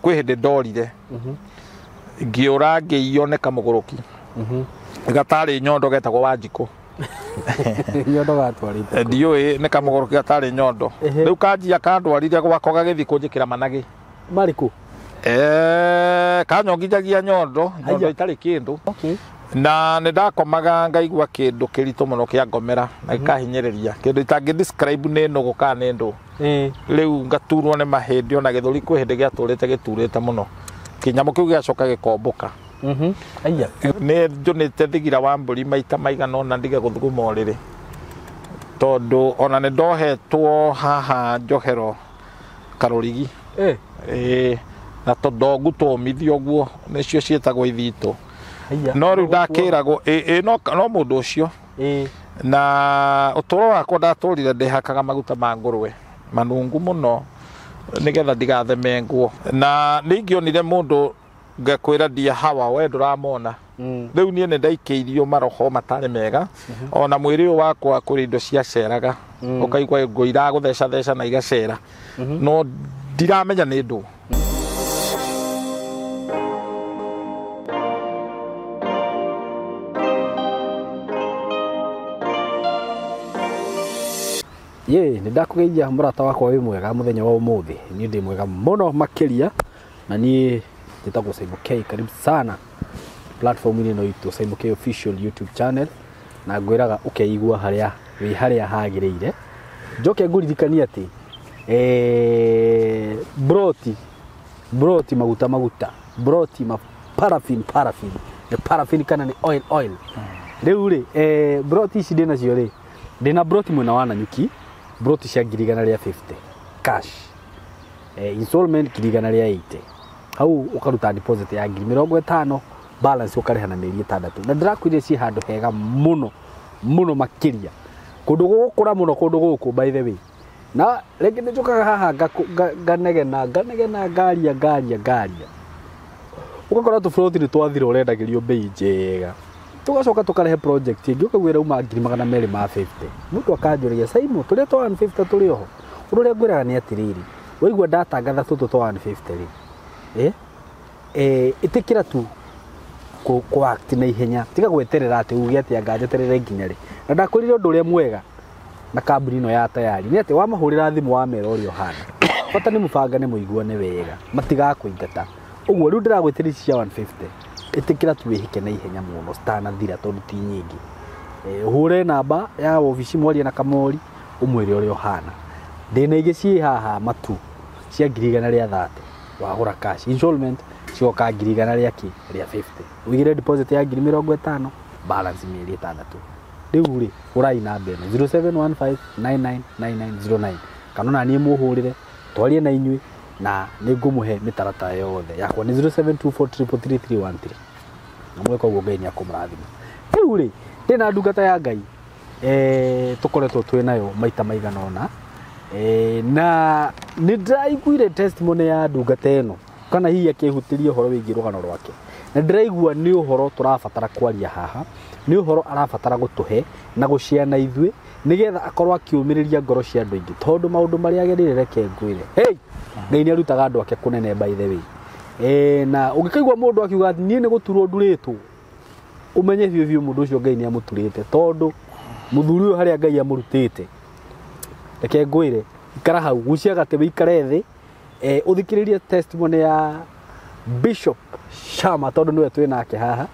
Kwĩ hĩndĩ ndorire ngĩũra ngĩiywo nĩ kamũgũrũki gatarĩ nyondo getagwo Wanjikũ. Nyondo gatwarĩte? Ndiũĩ, nĩ kamũgũrũki gatarĩ nyondo. Rĩu kanjia kandwarire gwako gagĩthiĩ kũnjĩkĩra managĩ. Marĩkũ? Kanyongithagia nyondo nyondo itarĩ kĩndũ. Na nĩ ndakomaga ngaigua kĩndũ kĩritũ mũno kĩa ngomera na gĩkahinyĩrĩria, kĩndũ itangĩ describe nĩ nũgũ kana nĩ ndũ. Rĩu ngaturwo nĩ mahĩndĩ, ona gĩthũri kwĩ hĩndĩ gĩatũrĩte gĩturĩte mũno. Kĩnyamũ kĩu gĩacoka gĩkombũka. Aya. Nĩ njũnĩte thigira wa mbũri maita maigana ũna ndige gũthuguma ũrĩrĩ, tondũ ona nĩ ndohetwo haha njohero karũrigi. Ĩĩ, na tũndongu tũmithio ũguo nĩcio ciĩtagwo ithitũ. No rĩu ndakĩragwo ĩ no mũndũ ũcio. Na ũtũũro wakwa ndatũrire ndĩhakaga maguta ma ngũrwe manungu mũno nĩgetha ndigathemengwo. Na nĩ ingĩonire mũndũ ngakwĩra ndia hawa we ndũramona. Rĩu niĩ nĩ ndaikĩirio maroho matarĩ mega. Ona mwĩrĩ ũyũ wakwa kũrĩ indo ciaceraga, ũkaigua ngo iragũthecatheca na igacera, no ndiramenya nĩ ndũ. Ye, nĩ ndakũgeithia mũrata wakwa, wĩ mwega mũthenya wa ũmũthĩ? Niĩ ndĩ mwega mũno makĩria, na niĩ njĩtagwo Simon K. Karibu sana platform-inĩ ĩno itũ, Simon K Official YouTube channel, na ngwĩraga ũkeigua harĩa wĩ harĩa hagĩrĩire. Njoke ngũririkanie atĩ broti broti maguta maguta broti ma paraffin paraffin nĩ paraffin kana nĩ oil oil. Rĩu rĩ, broti ici ndĩ nacio rĩ, ndĩna broti mwena wa Nanyuki, broti cia 150,000 cash, installment 180,000. Hau ũkaruta deposit ya 50,000, balance ũkarĩha na mĩeri 6. Na ndĩrakwĩrire ciĩ handũ hega mũno mũno makĩria, kũndũ gũgũkũra mũno, kũndũ gũkũ by the way. Na rĩngĩ nĩ njũkaga haha nganegena nganegena ngaria ngaria ngaria, ũgakora tũburoti nĩ twathira, ũrendagĩrio mbei njega, tũgacoka tũkarehe project ĩngĩ ũkaigua ĩrauma 250,000. Mũndũ akanjũria, "Simon, tũrĩa twa 150 tũrĩ oho?" Ũndũ ũrĩa ngwĩraga nĩ atĩrĩrĩ, waigua ndatangatha tũtũ twa 150 rĩ, ĩtĩkĩra tu kũ act na ihenya, tiga gweterera atĩ uge atĩ anga njeterere nginya rĩ. Na ndakwĩrire ũndũ ũrĩa mwega na kambuni ĩno ya Tayari nĩ atĩ wamahũrĩra thimũ wamera ũrĩa ũhana, bata nĩ mũbangane mũiguane wega, matigakũingata. Ũguo rĩu ndĩragwĩtĩria ici cia 150, ĩtĩkĩra tu wĩhĩke na ihenya mũno citanathira, tondũ ti nyingĩ. Ũhũre namba ya obici mwarie na Kamori, ũmwĩre ũrĩa ũhana. Ndĩna ingĩ ciĩ haha matu cia 130,000 wagũra cash, installment cigoka ngiri igana rĩa kĩ rĩa 50, ũigĩre deposit ya 50,000, balance mĩeri 6. Rĩu rĩ, hũrai namba ĩno 0715999909, kana ona niĩ mũhũrĩre twarie na inyuĩ, na nĩ ngũmũhe mĩtaratara yothe. Yakwa nĩ 0724333313, na mweka ũguo Ngai nĩ akũmũrathima. Rĩu rĩ, ndĩna ndungata ya Ngai, tũkoretwo twĩ nayo maita maigana ũna, na nĩ ndĩraiguire testimony ya ndungata ĩno, kana hihi akĩhutĩria ũhoro wĩgiĩ rũgano rwake, na ndĩraigua nĩ ũhoro tũrabatara kwaria haha, nĩ ũhoro arabatara gũtũhe na gũciana ithuĩ, nĩgetha akorwo akĩũmĩrĩria ngoro cia andũ aingĩ, tondũ maũndũ marĩa agereire, reke ngwĩre, hey, Ngai nĩ arutaga andũ ake kũnene by the way. Na ũngĩkaigua mũndũ akiuga atĩ niĩ nĩ gũturwo ndurĩtwo, ũmenye biũ biũ mũndũ ũcio Ngai nĩ amũturĩte, tondũ mũthuri ũyũ harĩa Ngai amũrutĩte, reke ngwĩre, ikara hau, gucia gatĩ wĩikare thĩ, ũthikĩrĩrie testimony ya Bishop Shama, tondũ nĩwe twĩ nake haha.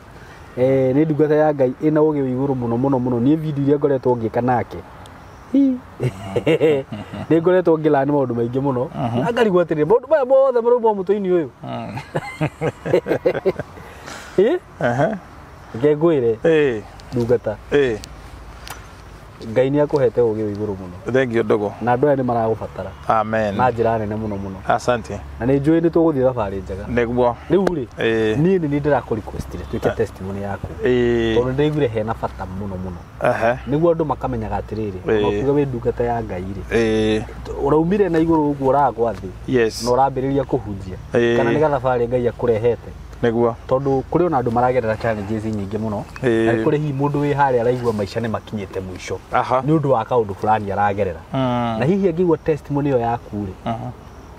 Nĩ ndungata ya Ngai ĩna ũgĩ wĩ igũrũ mũno mũno mũno. Niĩ video iria ngoretwo ngĩka nake, hi, nĩ ngoretwo ngĩlani maũndũ maingĩ mũno, na ngarigwo atĩrĩrĩ, maũndũ maya mothe marauma mũtwe-inĩ ũyũ? Ĩ, reke ngwĩre, ndungata, Ngai nĩ akũhete ũgĩ wĩ igũrũ mũno. Thank you, ndugu. Na andũ aya nĩ maragũbatara Amen. na njĩra nene mũno mũno. Asante. Na nĩ njũĩ nĩ tũgũthiĩ thabarĩ njega. Nĩguo. Rĩu rĩ, niĩ nĩ niĩ ndĩrakũ requestire twĩke testimony yaku, tondũ ndĩraiguire hena bata mũno mũno, nĩguo andũ makamenyaga atĩrĩrĩ, ona ũkiuga wĩ ndungata ya Ngai rĩ, ũraumire na igũrũ ũguo ũragwa thĩ na ũrambĩrĩria kũhunjia, kana nĩ gathabarĩ Ngai akũrehete? Nĩguo. Tondũ kũrĩ ona andũ maragerera challenges nyingĩ mũno, na kũrĩ hihi mũndũ wĩ harĩa araigua maica nĩ makinyĩte mũico nĩ ũndũ wa kaũndũ fulani aragerera, na hihi angĩigua testimony ĩyo yaku rĩ,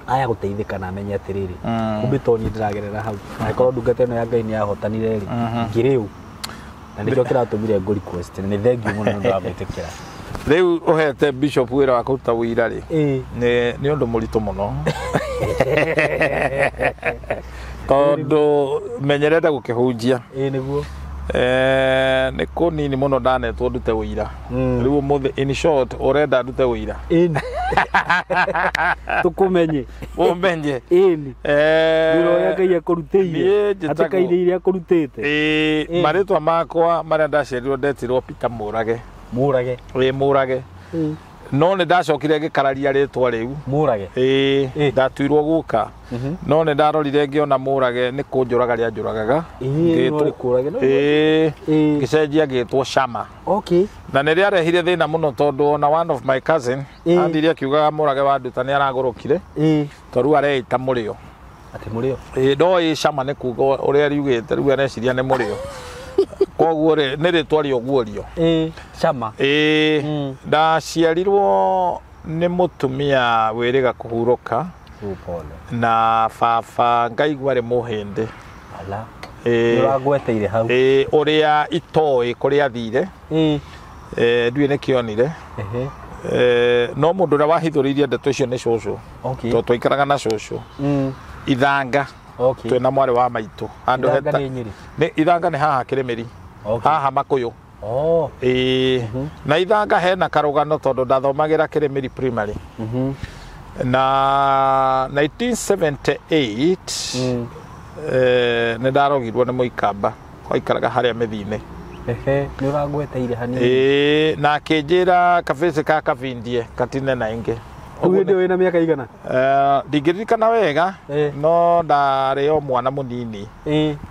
Aya gũteithĩka na amenye atĩrĩrĩ, kumbe to niĩ ndĩragerera hau. Angĩkorwo ndungata ĩno ya Ngai nĩ yahotanire rĩ, ngĩrĩ ũ? Na nĩkĩo kĩratũmire ngũ request, na nĩ thengiũ mũno nĩ ũndũ wa gwĩtĩkĩra. Rĩu ũhete bishop wĩra wa kũruta ũira rĩ, nĩ ũndũ mũritũ mũno tondũ menyerete gũkĩhunjia. Ĩĩ nĩguo. Nĩ kũnini mũno ndanetwo ndute ũira. Rĩu ũmũthĩ in short ũrenda ndute ũira. Ĩni. Tũkũmenye. Ũmenye. Ĩni. Wĩra ũrĩa Ngai akũrutĩire. Niĩ njĩtagwo- Hatĩka iria akũrutĩte. Ĩĩ, marĩtwa makwa marĩa ndaciarirwo ndetirwo Peter Mũrage. Mũrage. Ĩĩ Mũrage. No nĩ ndacokire ngĩkararia rĩtwa rĩu. Mũrage. Ĩĩ, ndatuirwo guka. No nĩ ndarorire ngĩona Mũrage nĩ kũnjũraga rĩanjũragaga. Ĩĩ, no rĩkũrage, no Ĩĩ, Ĩĩ. ngĩcenjia ngĩtwo Shama. Okay. Na nĩ rĩarehire thĩna mũno tondũ ona one of my cousin athire akiugaga Mũrage wa Nduta nĩ aragũrũkire. Tondũ areita mũrĩo. Atĩ mũrĩo? Ĩĩ, no ĩ Shama nĩ kuga ũrĩa riugĩte, rĩu areciria nĩ mũrĩo. Koguo rĩ, nĩ rĩtwa rĩa ũguũrio. Ĩĩ, Shama. Ĩĩ, ndaciarirwo nĩ mũtumia wĩrĩga kũhurũka. Pole. Na baba ngaigua arĩ mũhĩndĩ. Ala. Ĩĩ. Nĩ ũrangweteire hau. Ĩĩ, ũrĩa itoĩ kũrĩa athire. Ĩĩ. Ndiũĩ nĩkĩonire. No mũndũ ũrĩa wahithũrĩirie ndeto icio nĩ cũcũ. Okay. Tondũ twaikaraga na cũcũ. Ithanga. Okay. Twĩna mwarĩ wa maitũ. Handũ Ithanga heta- nĩ Nyĩrĩ? Nĩ Ithanga nĩ haha Kĩrĩmĩri. Okay. Haha Makũyũ. Oh. Ĩĩ. Na Ithanga hena karũgano tondũ ndathomagĩra Kĩrĩmĩri primary. Na 1978 nĩ ndarogirwo nĩ mũikamba waikaraga harĩa mĩthi-inĩ. Ehe, nĩ ũrangweteire hanini. Ĩĩ, na akĩnjĩra kabĩcĩ ka kabindie katine na ĩngĩ. Rĩu hĩndĩ ĩyo wĩna mĩaka igana? Ndingĩririkana wega, no ndarĩ o mwana mũnini.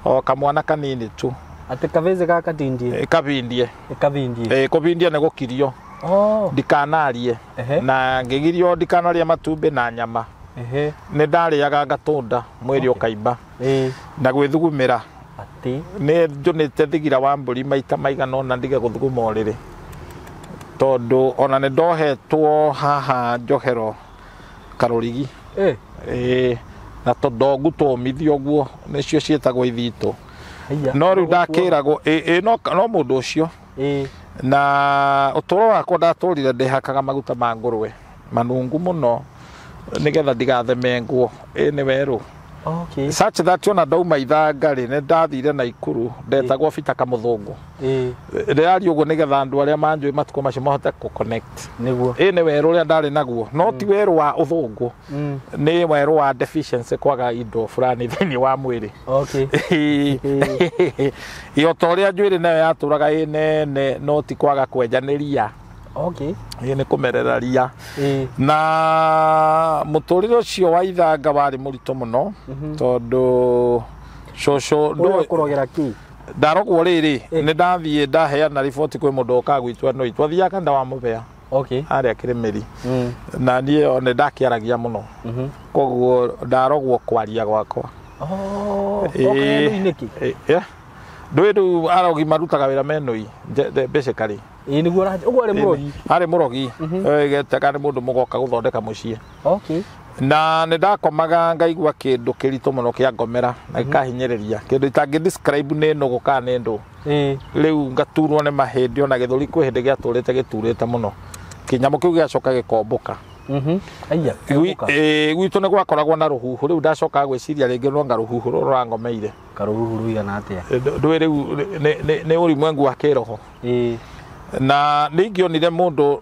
O kamwana kanini tu. Atĩ kabĩcĩ ga katindie? Kabindie. Kabindie. Kũbindia nĩ gũkirio. Ndikanarie. Na ngĩgirio ndikanarie matumbĩ na nyama. Nĩ ndarĩaga ngatunda mwĩrĩ ũkaimba. Na gwĩthugumĩra. Atĩ? Nĩ njũnĩte thigira wa mbũri maita maigana ũna ndige gũthuguma ũrĩrĩ. Tondũ ona nĩ ndohetwo haha njohero karũrigi. Ĩĩ, na tũndongu tũmithio ũguo nĩcio ciĩtagwo ithitũ. No rĩu ndakĩragwo, ĩĩ, no mũndũ ũcio. Na ũtũũro wakwa ndatũrire ndĩhakaga maguta ma ngũrwe manungu mũno nĩgetha ndigathemengwo. Ĩĩ nĩ werũ. Okay. Such that ona ndauma Ithanga rĩ, nĩ ndathire Naikuru, ndetagwo Bita Kamũthũngũ. Ndĩraria ũguo nĩgetha andũ arĩa manjũĩ matukũ macio mahote kũ connect. Nĩguo. Ĩĩ nĩ werũ ũrĩa ndarĩ naguo, no ti werũ wa ũthũngũ. Nĩ werũ wa deficiency, kwaga indo fulani thĩinĩ wa mwĩrĩ. Okay. Ĩĩ, o ta ũrĩa njuĩrĩ nayo yatũraga ĩ nene, no ti kwaga kwenjanĩria. Okay. Ĩĩ nĩ kũmerera ria. Na mũtũrĩre ũcio wa Ithanga warĩ mũritũ mũno, tondũ cũcũ Ũrĩa ũkũrogera kĩ? Ndarogwo rĩrĩ, nĩ ndathiĩ ndaheana riboti kwĩ mũndũ ũkaga gwitũ Anoi. Twathiaga kanitha wa Mũbea. Okay. Harĩa Kĩrĩmĩri. Na niĩ o nĩ ndakĩaragia mũno. Koguo ndarogwo kwaria gwakwa. Oh, okay, nĩ nĩkĩ? Ndũĩ rĩu arogi marutaga wĩra menũi, basically. Ĩĩ, nĩguo ũguo arĩ mũrogi. Arĩ mũrogi. Getega nĩ mũndũ mũgoka gũthondeka mũciĩ. Okay. Na nĩ ndakomaga ngaigua kĩndũ kĩritũ mũno kĩa ngomera na gĩkahinyĩrĩria. Kĩndũ itangĩ describe nĩ nũgũ kana nĩ ndũ. Rĩu ngaturwo nĩ mahĩndĩ ona gĩthũri kwĩ hĩndĩ gĩatũrĩte gĩturĩte mũno. Kĩnyamũ kĩu gĩacoka gĩkombũka. Aiya, gĩkombũka. Gwitũ nĩ gwakoragwo na rũhuho. Rĩu ndacokaga gwĩciria rĩngĩ no anga rũhuho rũrũ rũrangomeire. Karũhuho rũigana atĩa? Ndũĩ rĩu nĩ ũrimwengu wa kĩroho. Na nĩ ingĩonire mũndũ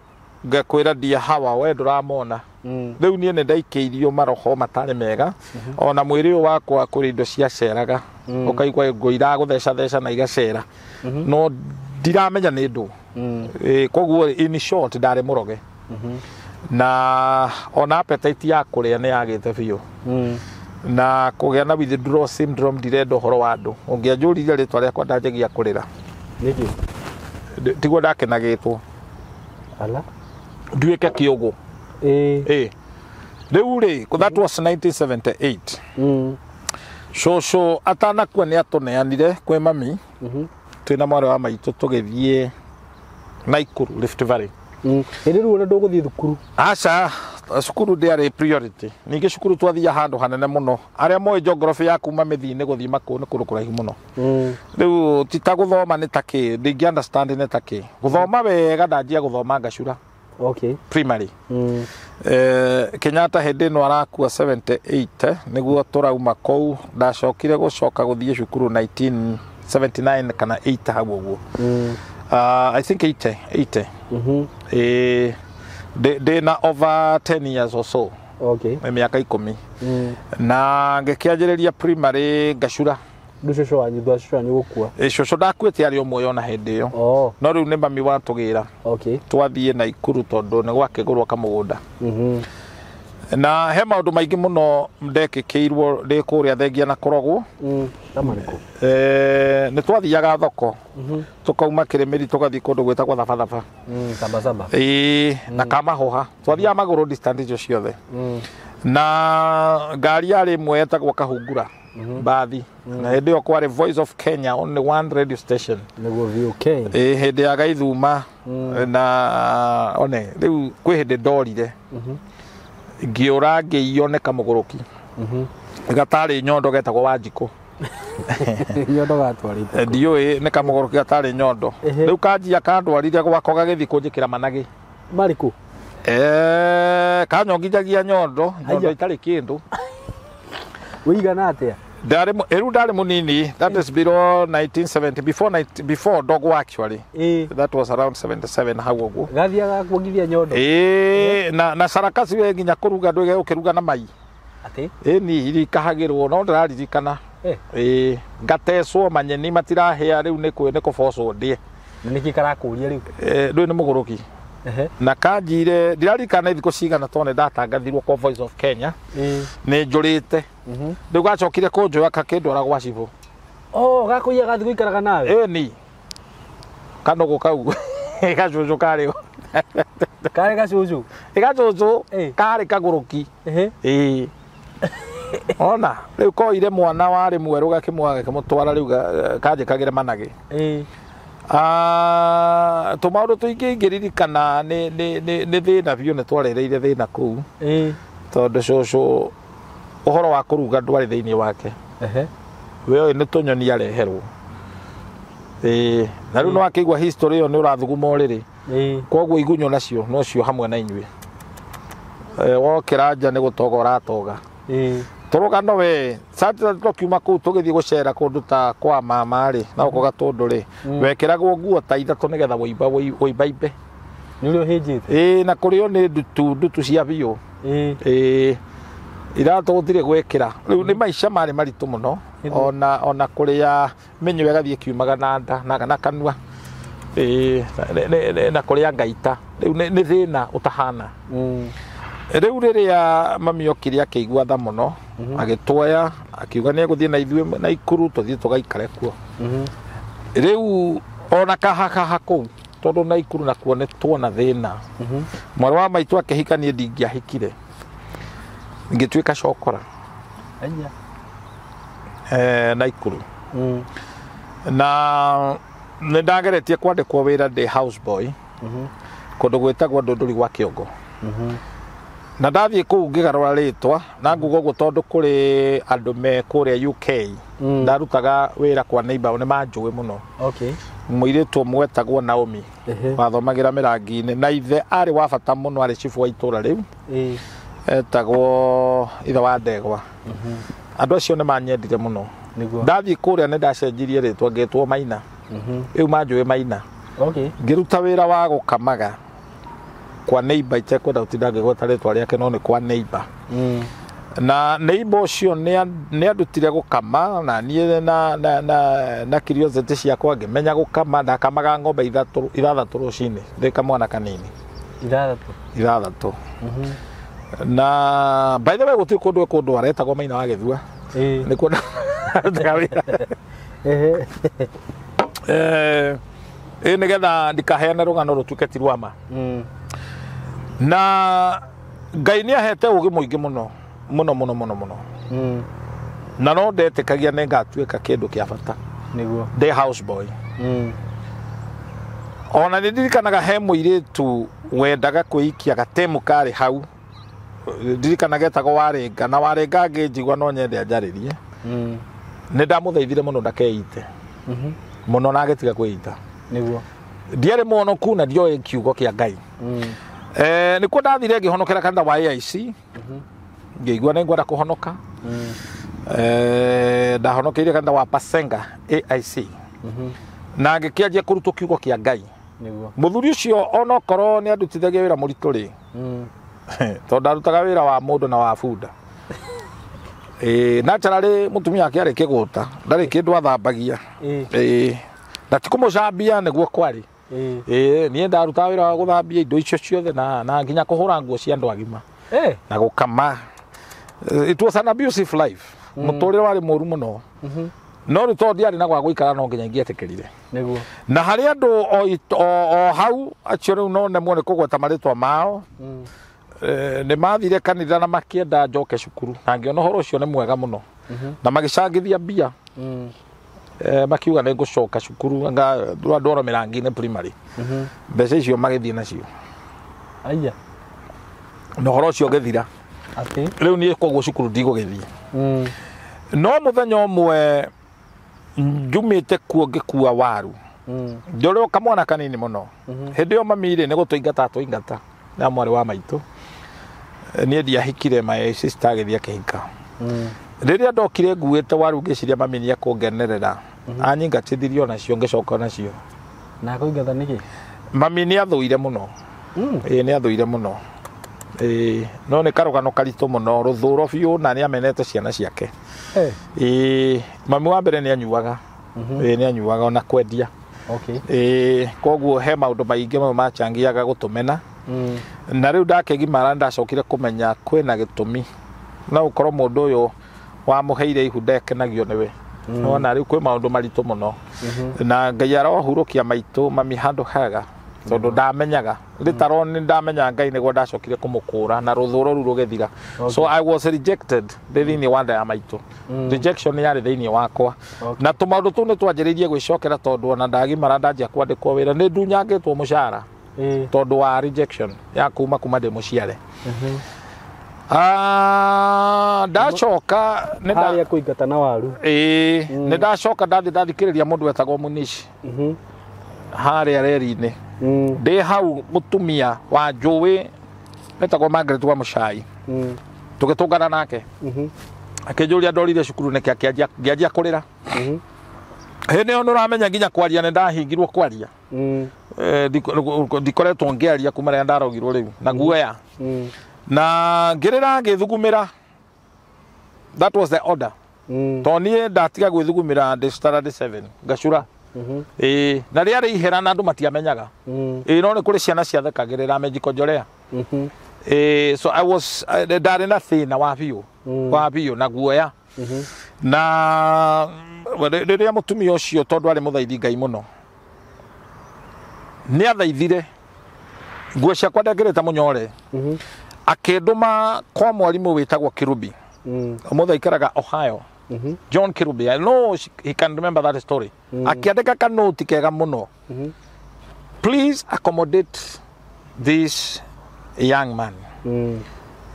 ngakwĩra ndia hawa we ndũramona. Rĩu niĩ nĩ ndaikĩirio maroho matarĩ mega. Ona mwĩrĩ ũyũ wakwa kũrĩ indo ciaceraga. Ũkaigua ngo iragũthecatheca na igacera. No ndiramenya nĩ ndũ. Koguo in short ndarĩ mũroge. Na ona appetite ya kũrĩa nĩ yagĩte biũ. Na kũgĩa na withdrawal syndrome ndirenda ũhoro wa andũ. Ũngĩanjũririe rĩtwa rĩakwa ndanjagia kũrĩra. Nĩkĩ? Tiguo ndakenagĩtwo. Ala? Nduĩke kĩũgũ. Rĩu rĩ, that was 1978. Cũcũ atanakua nĩ atũneanire kwĩ mami. Twĩna mwarĩ wa maitũ tũgĩthiĩ Naikuru, Rift Valley. Hĩndĩ rĩu ona ndũgũthiĩ thukuru? Aca, cukuru ndĩarĩ priority. Ningĩ cukuru twathiaga handũ hanene mũno. Arĩa moĩ geography ya kuma mĩthii-inĩ gũthiĩ makũũ nĩ kũndũ kũraihu mũno. Rĩu ti ta gũthoma nĩ ta kĩ, ndingĩ understand nĩ ta kĩ. Gũthoma wega ndanjia gũthoma ngacura. Primary. Kenyatta hĩndĩ ĩno arakua 78 nĩguo tũrauma kũu. Ndacokire gũcoka gũthiĩ cukuru 1979 kana 8 hau ũguo. I think 80, 80. Ndĩ na over 10 years or so. Mĩaka 10. Na ngĩkĩanjĩrĩria primary ngacura. Rĩu cũcũ wanyu, thutha cũcũ wanyu gũkua? Cũcũ ndakuĩte arĩ o muoyo ona hĩndĩ ĩyo. No rĩu nĩ mami watũgĩra. Twathiĩ Naikuru tondũ nĩ gwakĩgũrwo kamũgũnda. Na he maũndũ maingĩ mũno ndekĩkĩirwo ndĩ kũrĩa thengia na kũrogwo. Ta marĩkũ? Nĩ twathiaga thoko. Tũkauma Kĩrĩmĩri tũgathiĩ kũndũ gwĩtagwo Thabathaba. Sabasaba. Ĩĩ, na Kamahoha. Twathiaga magũrũ distance icio ciothe. Na ngari yarĩ ĩmwe yetagwo Kahungura. Mbathi. Na hĩndĩ ĩyo kwarĩ Voice of Kenya, only one radio station. Nĩguo VOK. Ĩĩ, hĩndĩ ya Gaithuma. Na one rĩu kwĩ hĩndĩ ndorire. Ngĩũra ngĩiywo nĩ kamũgũrũki. Gatarĩ nyondo getagwo Wanjikũ. Nyondo gatwarĩte? Ndiũĩ, nĩ kamũgũrũki gatarĩ nyondo. Rĩu kanjia kandwarire gwako gagĩthiĩ kũnjĩkĩra managĩ. Marĩkũ? Kanyongithagia nyondo, nyondo Haiya. itarĩ kĩndũ. Wĩigana atĩa? Ndarĩ rĩu ndarĩ mũnini, that is below 1970, before 90, before dogwo actually. That was around 77 hau ũguo. Gathiaga kuongithia nyondo? Ĩĩ, na sarakasi we nginya kũruga ndwĩge ũkĩruga na mai. Atĩ? Ĩni irikahagĩrwo no ndĩraririkana. Ĩĩ, ngatecwo manyeni matirahĩa rĩu nĩ nĩ kũbocwo ndĩe. Na nĩkĩ karakũria rĩu? Ndũĩ nĩ mũgũrũki. Na kanjire ndiririkana thikũ cigana tondũ nĩ ndatangathirwo kwa Voice of Kenya nĩ njũrĩte. Rĩu gacokire kũnjoya kakĩndwara gwa cibũ. Oh, gakũiya gathiĩ gũikaraga nawe? Ĩni kanũgũ kau gacũcũ karĩ Karĩ gacũcũ? Gacũcũ karĩ kagũrũki. Ĩĩ, ona rĩu koire mwana warĩ mwerũ gakĩmwaga gakĩmũtwara rĩu kanjĩkagĩre managĩ. Ah, tũmaũndũ tũingĩ ingĩririkana nĩ thĩna biũ, nĩ twarereire thĩna kũu tondũ cũcũ ũhoro wa kũruga ndwarĩ thĩinĩ wake. We ũyũ nĩ tũnyoni areherwo. Ĩĩ, na rĩu nĩ wakĩigua history ĩyo nĩ ũrathuguma ũrĩrĩ. Koguo igunyũ nacio nocio hamwe na inyuĩ. Wokĩra nja nĩ gũtoga ũratoga. Tũrũgano we tũkiuma kũu tũgĩthiĩ gũcera kũndũ ta kwa mama rĩ na gũkũ Gatũndũ rĩ, wekĩragwo nguo ta ithatũ nĩgetha wũimba wũimbaimbe. Nĩ ũrĩa ũhĩnjĩte? Ĩĩ, na kũrĩo nĩ ndutu ndutu cia biũ. Ĩĩ, iratũ gũtirĩ gwĩkĩra. Rĩu nĩ maica marĩ maritũ mũno. Ona kũrĩa mĩnyoo ĩgathiĩ ĩkiumaga na nda na kanua. Ĩĩ, na kũrĩa ngaita. Rĩu nĩ thĩna ũtahana. Rĩu rĩrĩa mami okire akĩigua tha mũno, agĩtuoya akiuga nĩ egũthiĩ na ithuĩ Naikuru tũthiĩ tũgaikare kuo. Rĩu ona kahakaha kũu tondũ Naikuru nakuo nĩ tuona thĩna. Mwarĩ wa maitũ akĩhika, niĩ ndingĩahikire, ngĩtuĩka cokora. Aya. Naikuru. Na nĩ ndageretie kwandĩkwo wĩra ndĩ house boy kũndũ gwĩtagwo Ndũndũri gwa Kĩongo. Na ndathiĩ kũu ngĩgarũra rĩtwa na nguga ũguo tondũ kũrĩ andũ me kũrĩa UK. Ndarutaga wĩra kwa neighbor, nĩ manjũĩ mũno. Mũirĩtu ũmwe wetagwo Naomi wathomagĩra mĩrangi-inĩ, na ithe arĩ wa bata mũno, arĩ chifu wa itũra rĩu, etagwo ithe wa Ndegwa. Andũ acio nĩ manyendire mũno. Ndathiĩ kũrĩa nĩ ndacenjirie rĩtwa ngĩtwo Maina. Rĩu manjũĩ Maina. Ngĩruta wĩra wa gũkamaga kwa neighbor, itekwenda gũtinda ngĩgweta rĩtwa rĩake, no nĩ kwa neighbor. Na neighbor ũcio nĩ andutire gũkama, na niĩ na curiosity ciakwa ngĩmenya gũkama. Ndakamaga ng'ombe ithatũ ithathatũ rũcinĩ ndĩ kamwana kanini. Ithathatũ? Ithathatũ. Na by the way gũtirĩ kũndũ kũndũ aretagwo Maina wa Gĩthua. Nĩkuo ndarutaga wĩra. Ĩ nĩgetha ndikaheane rũgano rũtuĩke ti rwa ma. Na Ngai nĩ ahete ũgĩ mũingĩ mũno mũno mũno mũno mũno. Na no ndetĩkagia nĩ ngatuĩka kĩndũ kĩa bata. Ndĩ house boy. Ona nĩ ndirikanaga he mũirĩtu wendaga kwĩikia gatemu karĩ hau, ndirikanaga etagwo Warĩnga, na Warĩnga angĩnjigua no nyende anjarĩrie. Nĩ ndamũthaithire mũno ndakeite mũno na agĩtiga kwĩita. Nĩguo. Ndiarĩ mũhonoku na ndioĩ kiugo kĩa Ngai. Nĩkuo ndathire ngĩhonokera kanitha wa AIC, ngĩigua nĩ ngwenda kũhonoka. Ndahonokeire kanitha wa Pasenga AIC, na ngĩkĩanjia kũrutwo kiugo kĩa Ngai. Nĩguo. Mũthuri ũcio onokorwo nĩ andutithagia wĩra mũritũ rĩ, tondũ ndarutaga wĩra wa mũndũ na wa bunda. Naturally mũtumia wake arĩ kĩgũta, ndarĩ kĩndũ athambagia. Na ti kũmũcambia nĩguo kwarĩ. Niĩ ndarutaga wĩra wa gũthambia indo icio ciothe na nginya kũhũra nguo cia andũ agima na gũkama. It was an abusive life. Mũtũrĩre warĩ mũru mũno. No rĩu tondũ ndiarĩ na gwa gũikara no nginya ingĩetĩkĩrire. Nĩguo. Na harĩ andũ o hau acio rĩu no nemwo nĩ kũgweta marĩtwa mao. Nĩ mathire kanitha na makĩenda njoke cukuru, na ngĩona ũhoro ũcio nĩ mwega mũno, na magĩcangithia mbia. Makiuga nĩ ngũcoka cukuru ndwaro mĩrangi-inĩ primary. Mbeca icio magĩthiĩ nacio. Aya. Na ũhoro ũcio ũgĩthira. Atĩ? Rĩu niĩ koguo cukuru ndigũgĩthiĩ. No mũthenya ũmwe njumĩte kuo ngĩkua waru. Njũrĩ o kamwana kanini mũno. Hĩndĩ ĩyo mami rĩ nĩ gũtũingata atũingata na mwarĩ wa maitũ. Niĩ ndiahikire, my sister agĩthiĩ akĩhika. Rĩrĩa ndokire nguĩte waru ngĩciria mami nĩ ekũngenerera, anyingatithirie onacio ngĩcoka nacio. Na akũingata nĩkĩ? Mami nĩ athũire mũno. Ĩĩ nĩ athũire mũno. Ĩĩ no nĩ karũgano karitũ mũno, rũthũro biũ, na nĩ amenete ciana ciake. Ĩĩ mami wa mbere nĩ anyuaga. Ĩĩ nĩ anyuaga ona kwendia. Ĩĩ koguo he maũndũ maingĩ mamwe machangiaga gũtũmena. Na rĩu ndakĩgimara ndacokire kũmenya kwĩna gĩtũmi. No ũkorwo mũndũ ũyũ wamũheire ihu ndekenagio nĩwe. Nona rĩu kwĩ maũndũ maritũ mũno. Na Ngai arohurũkia maitũ mami handũ hega, tondũ ndamenyaga. Rĩtarwo nĩ ndamenya Ngai nĩguo ndacokire kũmũkũra na rũthũro rũu rũgĩthira. So I was rejected ndĩ thĩinĩ wa nda ya maitũ. Rejection yarĩ thĩinĩ wakwa. Na tũmaũndũ tũu nĩ twanjĩrĩirie gwĩcokera tondũ ona ndagimara ndanjia kwandĩkwo wĩra nĩ ndunyangĩtwo mũcara tondũ wa rejection ya kuma ndĩ mũciare. Ndacoka harĩa kũingata na waru. Nĩ ndacoka ndathiĩ ndathikĩrĩria mũndũ wetagwo Munishi harĩa reri-inĩ. Ndĩ hau mũtumia wa njũĩ wetagwo Margaret wa Mũcai. Tũgĩtũngana nake. Akĩnjũria ndorire cukuru nĩkĩ, ngĩanjia kũrĩra. Hĩndĩ ĩyo nĩ ũramenya nginya kwaria nĩ ndahingirwo kwaria. Ndikoretwo ngĩaria kuma rĩrĩa ndarogirwo rĩu na guoya. Na ngĩrĩra ngĩthugumĩra. That was the order. Tondũ niĩ ndatiga gwĩthugumĩra ndĩ standard 7 ngacura. Na rĩarĩ ihera na andũ matiamenyaga. No nĩ kũrĩ ciana ciathekagĩrĩra mejikojorea. So I was ndarĩ na thĩna wa biũ. Wa biũ na guoya. Na rĩrĩa mũtumia ũcio tondũ arĩ mũthaithi Ngai mũno, nĩ athaithire nguo ciakwa ndekĩrĩte mũnyore. Akĩndũma kwa mwarimũ wĩtagwo Kirubi. Ũmũthĩ aikaraga Ohio. John Kirubi, I know he can remember that story. Akĩandĩka kanoti kega mũno. Please accommodate this young man.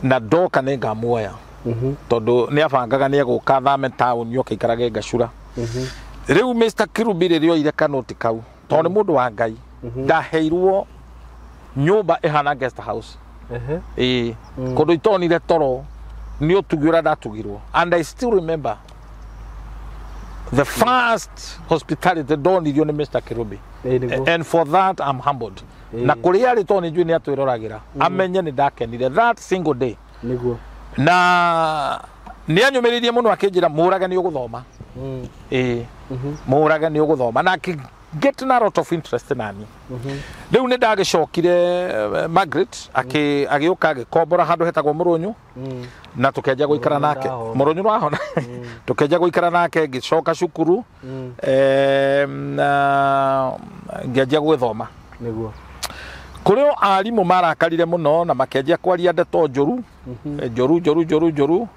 Na ndoka nĩ ngamuoya. Tondũ nĩ abangaga nĩ egũka thame taũni oke aikarage Ngacura. Rĩu Mr. Kirubi rĩrĩa oire kanoti kau, tondũ nĩ mũndũ wa Ngai, ndaheirwo nyũmba ĩhana guest house. Kũndũ itonire toro nĩ ũtugi ũrĩa ndatugirwo. And I still remember the first hospitality ndonirio nĩ Mr. Kirubi. And for that I'm humbled. Na kũrĩa arĩ tondũ nĩ njũĩ nĩ atwĩroragĩra, amenye nĩ ndakenire that single day. Nĩguo. Na nĩ anyũmĩrĩirie mũno akĩnjĩra mũrage nĩ ũgũthoma. Mũrage nĩ ũgũthoma. Na get a lot of interest nani. Rĩu nĩ ndagĩcokire Margaret agĩũka agĩkombora handũ hetagwo Mũrũnyũ, na tũkĩanjia gũikara nake. Mũrũnyũ nĩwahona. Tũkĩanjia gũikara nake ngĩcoka cukuru, na ngĩanjia gwĩthoma. Nĩguo. Kũrĩ o arimũ marakarire mũno na makĩanjia kwaria ndeto njũru, njũru njũru njũru njũru.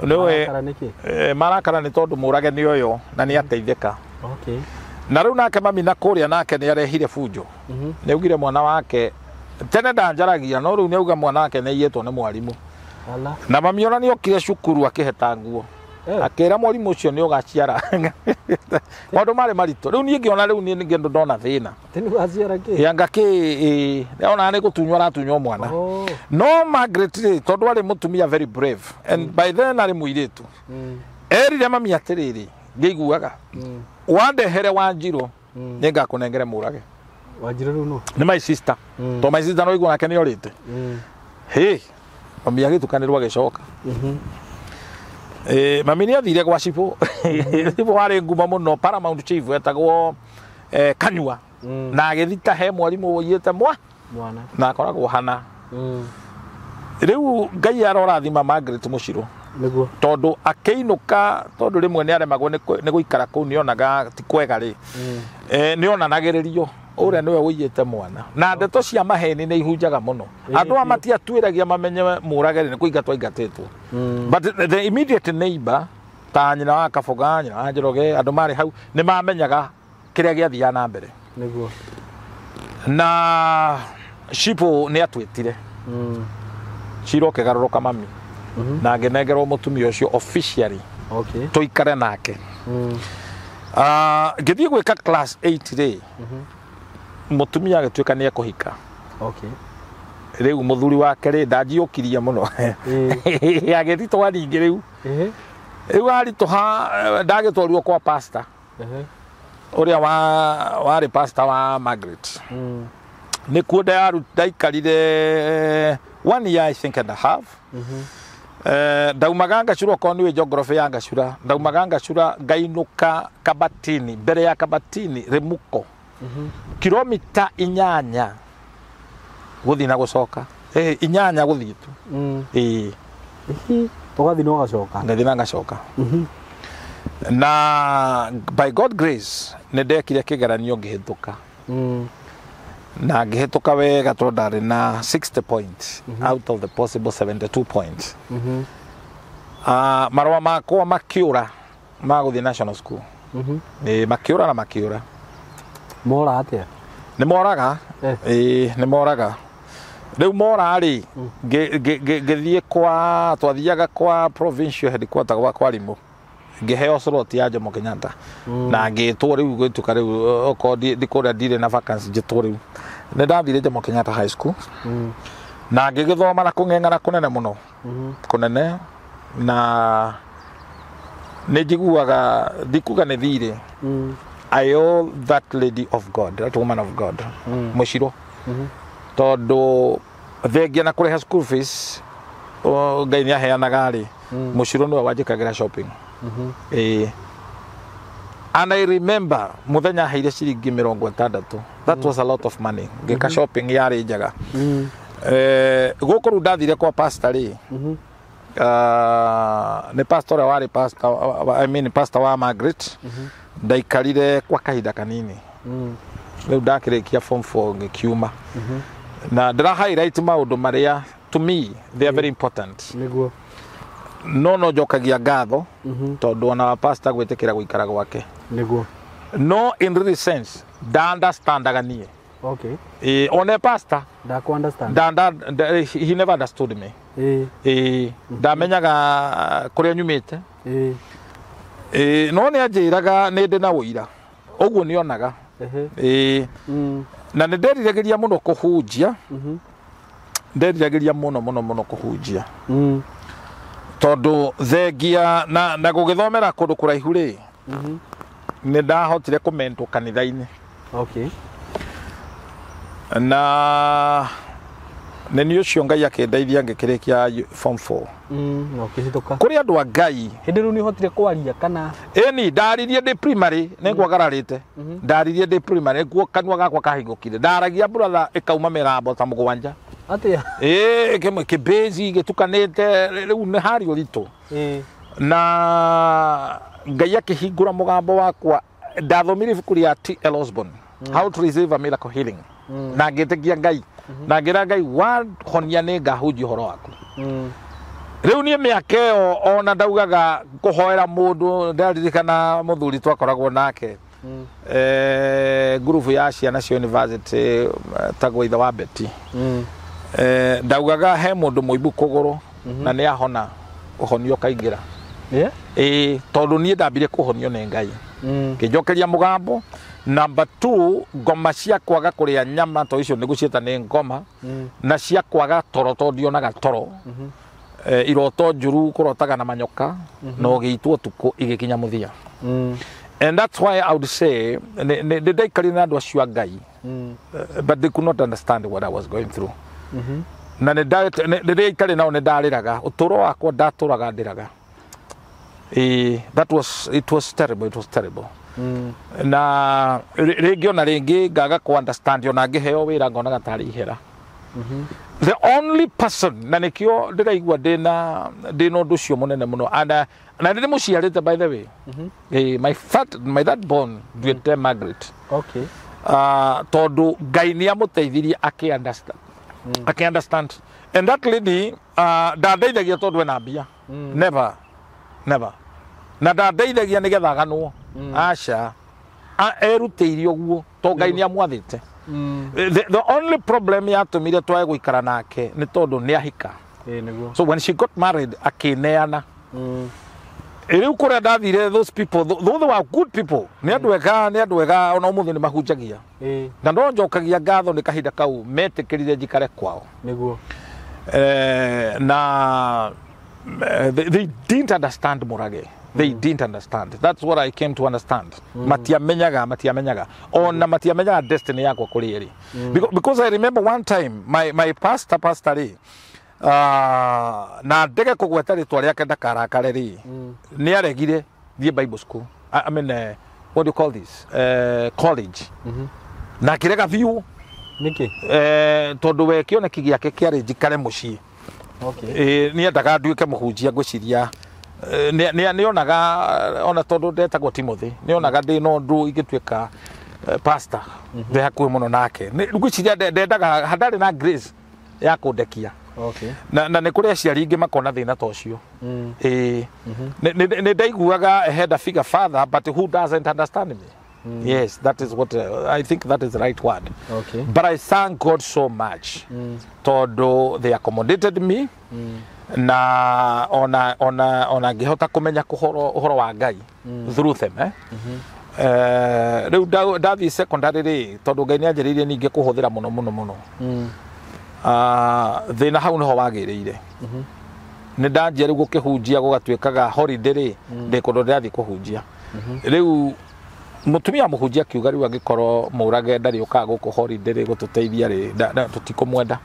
Nĩwe Marakara nĩkĩ? Marakara nĩ tondũ mũrage nĩ ũyũ na nĩ ateithĩka. Na rĩu nake mami na kũrĩa nake nĩ arehire bunjo. Nĩ augire mwana wake tene ndanjaragia no rĩu nĩ auga mwana wake nĩ aiyĩtwo nĩ mwarimũ. Na mami ona nĩ okire cukuru akĩheta nguo. Akĩra mwarimũ ũcio nĩ ũgaciara. Maũndũ marĩ maritũ. Rĩu niĩ ngĩona rĩu niĩ ngĩndũ ndona thĩna. Tene ũgaciara kĩ? Yanga kĩ ona nĩ gũtunywo aratunywo mwana. No Margaret rĩ tondũ arĩ mũtumia very brave and by then arĩ mũirĩtu. Erire mami atĩrĩrĩ ngĩiguaga. Wandehere Wanjirũ nĩ ngakũnengere mũrage. Wanjirũ rĩu no? Nĩ my sister. To my sister no igua nake nĩ orĩte. Hĩ mami agĩtukanĩrwo agĩcoka. Mami nĩ athire gwa cibũ. Cibũ warĩ ngumo mũno Paramount Chief etagwo Kanyua. Na agĩthita he mwarimũ ũiyĩte mwana na akoragwo hana. Rĩu Ngai arorathima Margaret Mũcirũ. Nĩguo. Tondũ akĩinũka tondũ rĩmwe nĩ aremagwo nĩ gũikara kũu nĩonaga ti kwega rĩ. Nĩonanagĩrĩrio ũrĩa nĩwe ũiyĩte mwana. Na ndeto cia maheni nĩ ihunjaga mũno. Andũ aya matiatuĩragia mamenye mũrage nĩ kũingatwo aingatĩtwo. But the immediate neighbor ta nyina wa Kaboga, nyina wa Njoroge, andũ marĩ hau nĩ mamenyaga kĩrĩa gĩathiaga na mbere. Nĩguo. Na cibũ nĩ atwĩtire. Cira ũkĩgarũrũka mami. Na ngĩnengerwo mũtumia ũcio officially. Okay. Tũikare nake. Ngĩthiĩ gwĩka class 8 rĩ. Mũtumia agĩtuĩka nĩ ekũhika. Okay. Rĩu mũthuri wake rĩ ndanjiũkirie mũno. Agĩritũha ningĩ rĩu. Rĩu aritũha ndagĩtwarirwo kwa pastor. Ũrĩa warĩ pastor wa Margaret. Nĩkuo ndaikarire 1 year I think and a half. Ndaumaga ngacura okorwo nĩũĩ geography ya ngacura. Ndaumaga ngacura ngainũka Kabatini, mbere ya Kabatini Rĩmuko. Kilomita 8 gũthiĩ na gũcoka. 8 gũthiĩ tu. Ũgathiĩ na ũgacoka. Ngathiĩ na ngacoka. Na by God grace nĩ ndekire kĩgeranio ngĩhĩtũka. Na ngĩhĩtũka wega tondũ ndarĩ na 60 points out of the possible 72 points. Marũa makwa makĩũra ma gũthiĩ national school. Makĩũra na makĩũra. Mora atĩa? Nĩ moraga. Nĩ moraga. Rĩu mora rĩ ngĩthiĩ kwa twathiaga kwa provincial headquarter gwa kwarimũ. Ngĩheo slot ya Jomo Kenyatta. Na ngĩtwo rĩu gwĩtuka rĩu okorwo ndikũrĩa ndirĩ na vacancy njĩtwo rĩu. Nĩ ndathire Jomo Kenyatta High School. Na ngĩgĩthoma na kũng'eng'ana kũnene mũno. Kũnene na nĩ njiguaga ndikuga nĩ thirĩ. I owe that lady of God, that woman of God, Mũcirũ. Tondũ thengia na kũrĩha school fees Ngai nĩ aheanaga rĩ, Mũcirũ nĩwe wanjĩkagĩra shopping. And I remember mũthenya aheire ciringi 60. That was a lot of money. Ngĩka shopping yarĩ njega. Gũkũ rĩu ndathire kwa pastor rĩ. Nĩ pastor ũrĩa warĩ pastor, I mean pastor wa Margaret. Ndaikarire kwa kahinda kanini. Rĩu ndakĩrĩkia form 4 ngĩkiuma. Na ndĩra highlight maũndũ marĩa to me they are very important. Nĩguo. No njokagia ngatho tondũ ona wa pastor gwĩtĩkĩra gũikara gwake. Nĩguo. No in real sense nda understandaga niĩ. Okay. One pastor ndakũ understand. He never understood me. Ndamenyaga kũrĩa nyumĩte. No nĩ anjĩraga nĩ ndĩ na ũira. Ũguo nĩonaga. Na nĩ nderiragĩria mũno kũhunjia. Nderiragĩria mũno mũno mũno kũhunjia. Tondũ thengia na gũgĩthomera kũndũ kũraihu rĩ, nĩ ndahotire kũmentwo kanitha-inĩ. Okay. Na nĩ niĩ ũcio Ngai akĩndeithia ngĩkĩrĩkia form 4. Na ũkĩhĩtũka. Kũrĩ andũ a Ngai. Hĩndĩ rĩu nĩ ũhotire kwaria kana? Ĩni ndaririe ndĩ primary nĩ ngwagararĩte. Ndaririe ndĩ primary nguo kanua gakwa kahingũkire. Ndaragia brother ĩkauma mĩgambo ta 7. Atĩa? Kĩbĩzi gĩtukanĩte rĩu nĩ harĩ ũritũ. Na Ngai akĩhingũra mũgambo wakwa. Ndathomire ibuku rĩa T.L. Osborne, How to Receive a Miracle Healing. Na ngĩtĩkia Ngai. Na ngĩra Ngai wahonia nĩ ngahunjia ũhoro waku. Rĩu niĩ mĩaka ĩyo ona ndaugaga kũhoera mũndũ, ndaririkana mũthuri twakoragwo nake. Ngurubu ya ciana cia university tagwo ithe wa Betty. Ndaugaga he mũndũ mũimbu kũgũrũ na nĩ ahona ũhonio kaingĩra. Ĩĩ, tondũ niĩ ndambire kũhonio nĩ Ngai. Ngĩnjokeria mũgambo. Number 2, ngoma cia kwaga kũrĩa nyama to icio nĩgũciĩta nĩ ngoma. Na cia kwaga toro tondũ ndionaga toro. Iroto njuru kũrotaga na manyoka na ũgĩitwo ũtukũ igĩkinya mũthia. And that's why I would say nĩ ndaikarire na andũ acio a Ngai, but they could not understand what I was going through. Na nĩ rĩrĩa itarĩ nao nĩ ndarĩraga ũtũũro wakwa ndatũraga ndĩraga. That was, it was terrible, it was terrible. Na rĩngĩ ona rĩngĩ ngaga kũ understand ona ngĩheo wĩra ngonaga tarĩ ihera. The only person na nĩkĩo ndĩraigua ndĩna ũndũ ũcio mũnene mũno and na nĩ ndĩmũciarĩte by the way. My third born nduĩte Margaret. Okay. Tondũ Ngai nĩ amũteithirie akĩ understand. Akĩ understand. And that lady ndandeithagia tondũ ena mbia. Never. Never. Na ndandeithagia nĩgetha aganwo. Aca. Erutĩire ũguo tondũ Ngai nĩ amwathĩte. The only problem yatũmire twage gũikara nake nĩ tondũ nĩ ahika. So when she got married akĩneana. Rĩu kũrĩa ndathire those people, those were good people. Nĩ andũ ega, nĩ andũ ega ona ũmũthĩ nĩ mahunjagia. Na no njokagia ngatho nĩ kahinda kau metĩkĩrire njikare kwao. Nĩguo. Na they didn't understand Murage. They didn't understand. That's what I came to understand. Matiamenyaga. Ona matiamenyaga destiny yakwa kũrĩ ĩrĩ. Because I remember one time my pastor rĩ, na ndege kũgweta rĩtwa rĩake ndakarakare rĩ, nĩ aregire thiĩ Bible school. I mean, what do you call this? College. Na akĩrega biũ. Nĩkĩ? Tondũ we kĩoneki gĩake kĩarĩ njikare mũciĩ. Okay. Nĩ endaga nduĩke mũhunjia ngwĩciria. Nĩ onaga ona tondũ ndetagwo Timothy, nĩ onaga ndĩ na ũndũ ingĩtuĩka pastor ndĩ hakuhĩ mũno nake. Ngwĩciria ndendaga handarĩ na grace ya kũndekia. Okay. Na nĩ kũrĩ aciari ingĩ makona thĩna ta ũcio. Nĩ ndaiguaga had a figure father but who doesn't understand me. Yes, that is what I think that is the right word. Okay. But I thank God so much. Tondũ they accommodated me. Na ona ngĩhota kũmenya ũhoro wa Ngai through them. Rĩu ndathiĩ secondary rĩ, tondũ Ngai nĩ anjĩrĩirie ningĩ kũhũthĩra mũno mũno mũno. Thĩna hau nĩho wagĩrĩire. Nĩ ndanjia rĩu gũkĩhunjia gũgatuĩkaga holiday rĩ, ndĩ kũndũ ndĩrathiĩ kũhunjia. Rĩu mũtumia mũhunjia akiuga rĩu angĩkorwo Mũrage ndarĩ ũkaga gũkũ holiday rĩ gũtũteithia rĩ, tũtikũmwenda.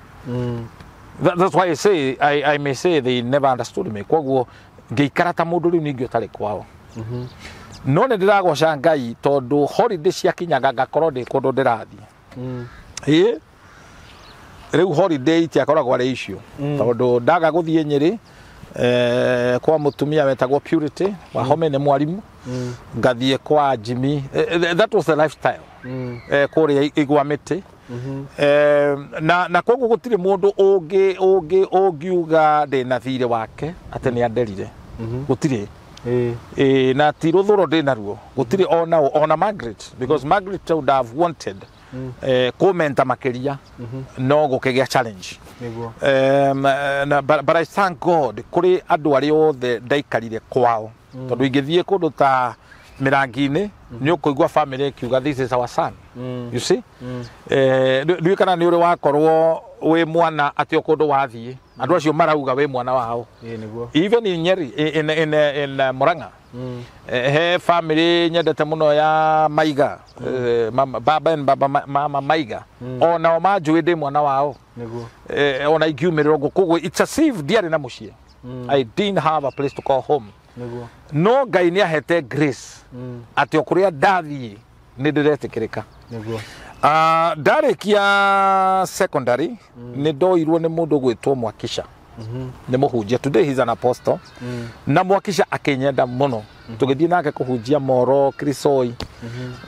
That's why I say, I may say they never understood me. Kwoguo ngĩikara ta mũndũ rĩu ningĩ ũtarĩ kwao. No nĩ ndĩragoca Ngai tondũ holiday ciakinyaga ngakorwo ndĩ kũndũ ndĩrathiĩ. Ĩĩ. Rĩu holiday itiakoragwo arĩ icio. Tondũ ndaga gũthiĩ Nyĩrĩ kwa mũtumia wetagwo Purity wa Home nĩ mwarimũ. Ngathiĩ kwa Jimmy. That was the lifestyle. Kũrĩa igwa mĩtĩ. Na koguo gũtirĩ mũndũ ũngiuga ndĩna thirĩ wake atĩ nĩ anderire. Gũtirĩ. Na ti rũthũro ndĩ naruo. Gũtirĩ ona ona Margaret, because Margaret would have wanted kũmenta makĩria no gũkĩgĩa challenge. But I thank God kũrĩ andũ arĩa othe ndaikarire kwao. Tondũ ingĩthiĩ kũndũ ta mĩrangi-inĩ nĩ ũkũigua family ĩkiuga this is our son. You see? Ndiũĩ kana nĩ ũrĩ wakorwo wĩ mwana atĩ o kũndũ wathiĩ andũ acio marauga wĩ mwana wao. Even in Nyeri, in Murang'a, he family nyendete mũno ya Maiga, baba and baba mama Maiga, ona o manjũĩ ndĩ mwana wao. Ona ingiumĩrĩra ũguo, koguo it's as if ndiarĩ na mũciĩ. I didn't have a place to call home. No Ngai nĩ ahete grace atĩ o kũrĩa ndathiĩ nĩ ndĩretĩkĩrĩka. Ndarĩkia secondary nĩ ndoirwo nĩ mũndũ gwĩtwo Mwakisha. Nĩ mũhunjia, today he's an apostle. Na Mwakisha akĩnyenda mũno. Tũgĩthiĩ nake kũhunjia Moro, Krisoi.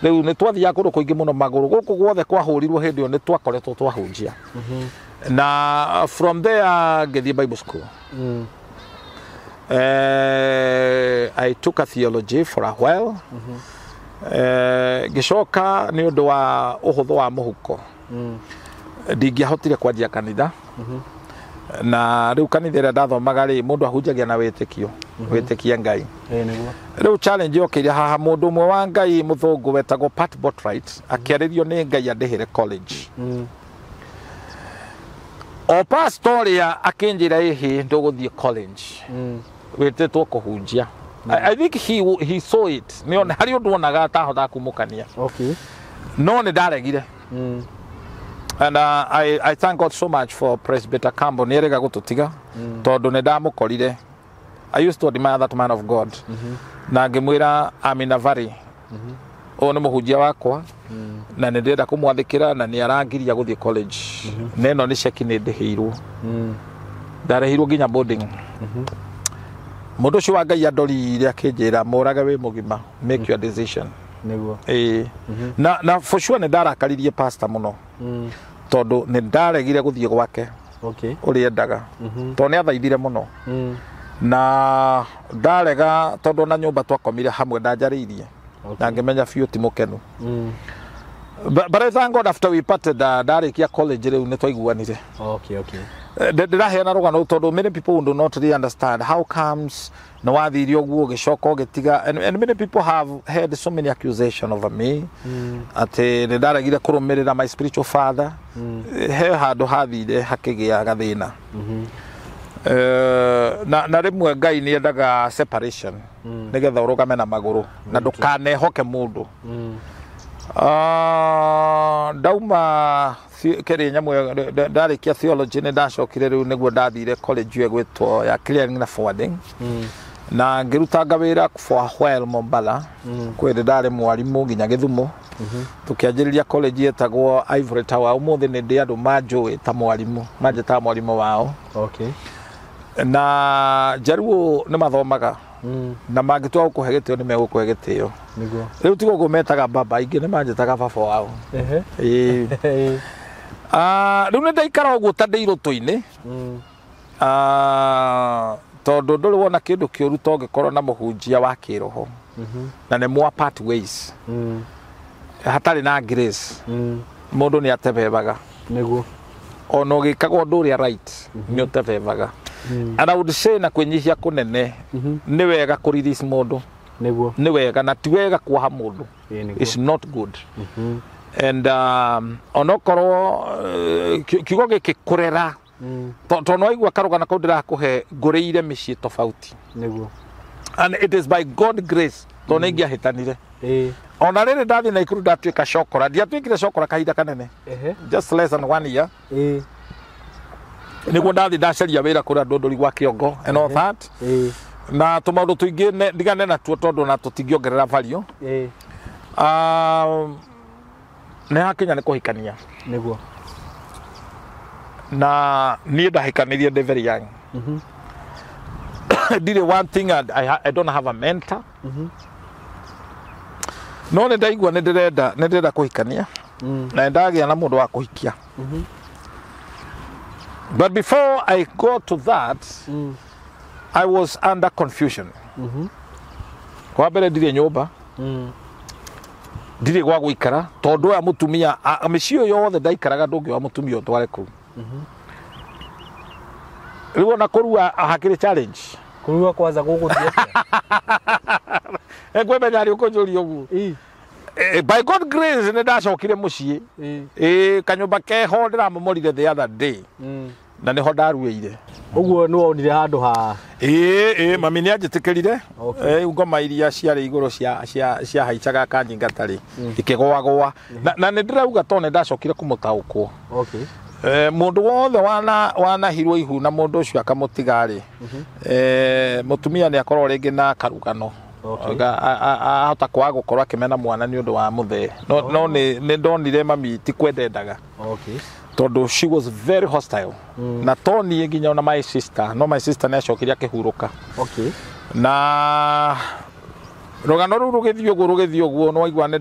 Rĩu nĩ twathiaga kũndũ kũingĩ mũno magũrũ. Gũkũ guothe kwahũrirwo hĩndĩ ĩyo nĩ twakoretwo twahunjia. Na from there ngĩthiĩ Bible school. I took a theology for a while. Ngĩcoka nĩ ũndũ wa ũhũthũ wa mũhuko ndingĩahotire kwanjia kanitha. Na rĩu kanitha ĩrĩa ndathomaga rĩ, mũndũ ahunjagia na wĩtĩkio, wĩtĩkie Ngai. Rĩu challenge yokĩire haha, mũndũ ũmwe wa Ngai mũthũngũ wetagwo Pat Botwright akĩarĩrio nĩ Ngai andĩhĩre college. O pastor ũrĩa akĩnjĩra, ĩhĩ, ndũgũthiĩ college, wĩtĩtwo kũhunjia. I think he saw it. Nĩ harĩ ũndũ onaga atahotaga kumũkania. No nĩ ndaregire. And I thank God so much for Presbyter Campbell, nĩ erĩga gũtũtiga tondũ nĩ ndamũkorire. I used to admire that man of God. Na ngĩmwĩra, I'm in a valley. Ũyũ nĩ mũhunjia wakwa na nĩ ndĩrenda kũmwathĩkĩra na nĩ arangiria gũthiĩ college. Na ĩno nĩ ceki nĩ ndĩhĩirwo. Ndarĩhirwo nginya boarding. Mũndũ ũcio wa Ngai andorire akĩnjĩra, mũrage wĩ mũgima, make your decision. Nĩguo. Ĩĩ. Na for sure nĩ ndarakaririe pastor mũno tondũ nĩ ndaregire gũthiĩ gwake ũrĩa endaga, tondũ nĩ athaithire mũno na ndarega, tondũ ona nyũmba twakomire hamwe ndanjarĩirie na ngĩmenya biũ ti mũkenu. But I thank God, after we parted, ndarĩkia college rĩu nĩ twaiguanire. Ndĩraheana rũgano tondũ many people do not really understand how comes nĩ wathire ũguo ũgĩcoka ũgĩtiga, and many people have had so many accusation over me atĩ nĩ ndaregire kũrũmĩrĩra my spiritual father. He handũ hathire hakĩgĩa gathĩna. Na rĩmwe Ngai nĩ endaga separation nĩgetha ũrũgame na magũrũ na ndũkanehoke mũndũ. Ndauma kĩrĩ nyamũ ĩyo, ndarĩkia theology nĩ ndacokire rĩu nĩguo ndathire college ĩyo ĩgwĩtwo ya clearing na forwarding na ngĩrutanga wĩra for a while Mombatha. Kwĩ hĩndĩ ndarĩ mwarimũ nginya Gĩthumo, tũkĩanjĩrĩria college yetagwo Ivory Tower. Ũmũthĩ nĩ ndĩ andũ manjũĩ ta mwarimũ, manjĩtaga mwarimũ wao. Na Njaruo nĩ mathomaga na mangĩtua gũkũhe gĩtĩo nĩ megũkũhe gĩtĩo. Rĩu tiga ũguo metaga baba, aingĩ nĩ manjĩtaga baba wao. Ĩĩ. Rĩu nĩ ndaikara ũguo ta ndĩ irũtũ-inĩ. Tondũ ndũrĩ wona kĩndũ kĩũru to ũngĩkorwo na mũhunjia wa kĩroho na nĩ mwa part ways hatarĩ na grace, mũndũ nĩ atebebaga. Ona ũgĩkaga ũndũ ũrĩa right nĩ ũtebebaga. And I would say na kwĩnyihia kũnene, nĩ wega kũ release mũndũ. Nĩ wega na ti wega kuoha mũndũ. It's not good. And onokorwo kiugo gĩkĩ kũrera, tondũ waigua karũgano kau ndĩrakũhe, ngũrĩire mĩciĩ tofauti. And it is by God grace, tondũ nĩ ingĩahĩtanire. Ona rĩrĩ ndathiĩ Naikuru ndatuĩka cokora, ndiatuĩkire cokora kahinda kanene, just less than one year. Nĩguo ndathiĩ ndacaria wĩra kũrĩa Ndũndũri gwa Kĩongo and all that na tũmaũndũ tũingĩ ndigane natuo tondũ na tũtingĩongerera value. Nĩ hakinya nĩ kũhikania. Na niĩ ndahikanirie ndĩ very young. Ndirĩ, one thing, I don't have a mentor. No nĩ ndaigua nĩ ndĩrenda kũhikania na nĩ ndagĩa na mũndũ wa kũhikia. But before I go to that, I was under confusion. Wa mbere, ndirĩ nyũmba, ndirĩ gwa gũikara, tondũ aya mũtumia mĩciĩ ĩyo yothe ndaikaraga ndũngĩoya mũtumia ũtware kũu. Rĩu ona kũrua hakĩrĩ challenge. Kũrua kwanza gũgũthiĩ atĩa? Ngwĩmenya rĩ ũkũnjũria ũguo. By God grace nĩ ndacokire mũciĩ. Ĩ, kanyũmba keho ndĩramomorire the other day na nĩho ndaruĩire. Ũguo nĩ wonire handũ ha Ĩĩ, mami nĩ anjĩtĩkĩrire. Ngoma iria ciarĩ igũrũ cia haicaga kanyingata rĩ, ikĩgũagũa na nĩ ndĩrauga tondũ nĩ ndacokire kũmũtaũkwo. Mũndũ wothe wanahirwo ihu na mũndũ ũcio akamũtiga rĩ, mũtumia nĩ akorwo rĩngĩ na karugano. Ahota kwaga gũkorwo akĩmena mwana nĩ ũndũ wa mũthee, no nĩ ndonire mami ti kwendendaga tondũ she was very hostile na to niĩ nginya ona my sister, no my sister nĩ acokire akĩhurũka. Na rũgano rũu rũgĩthiĩ ũguo, rũgĩthiĩ ũguo, nĩ waigua nĩ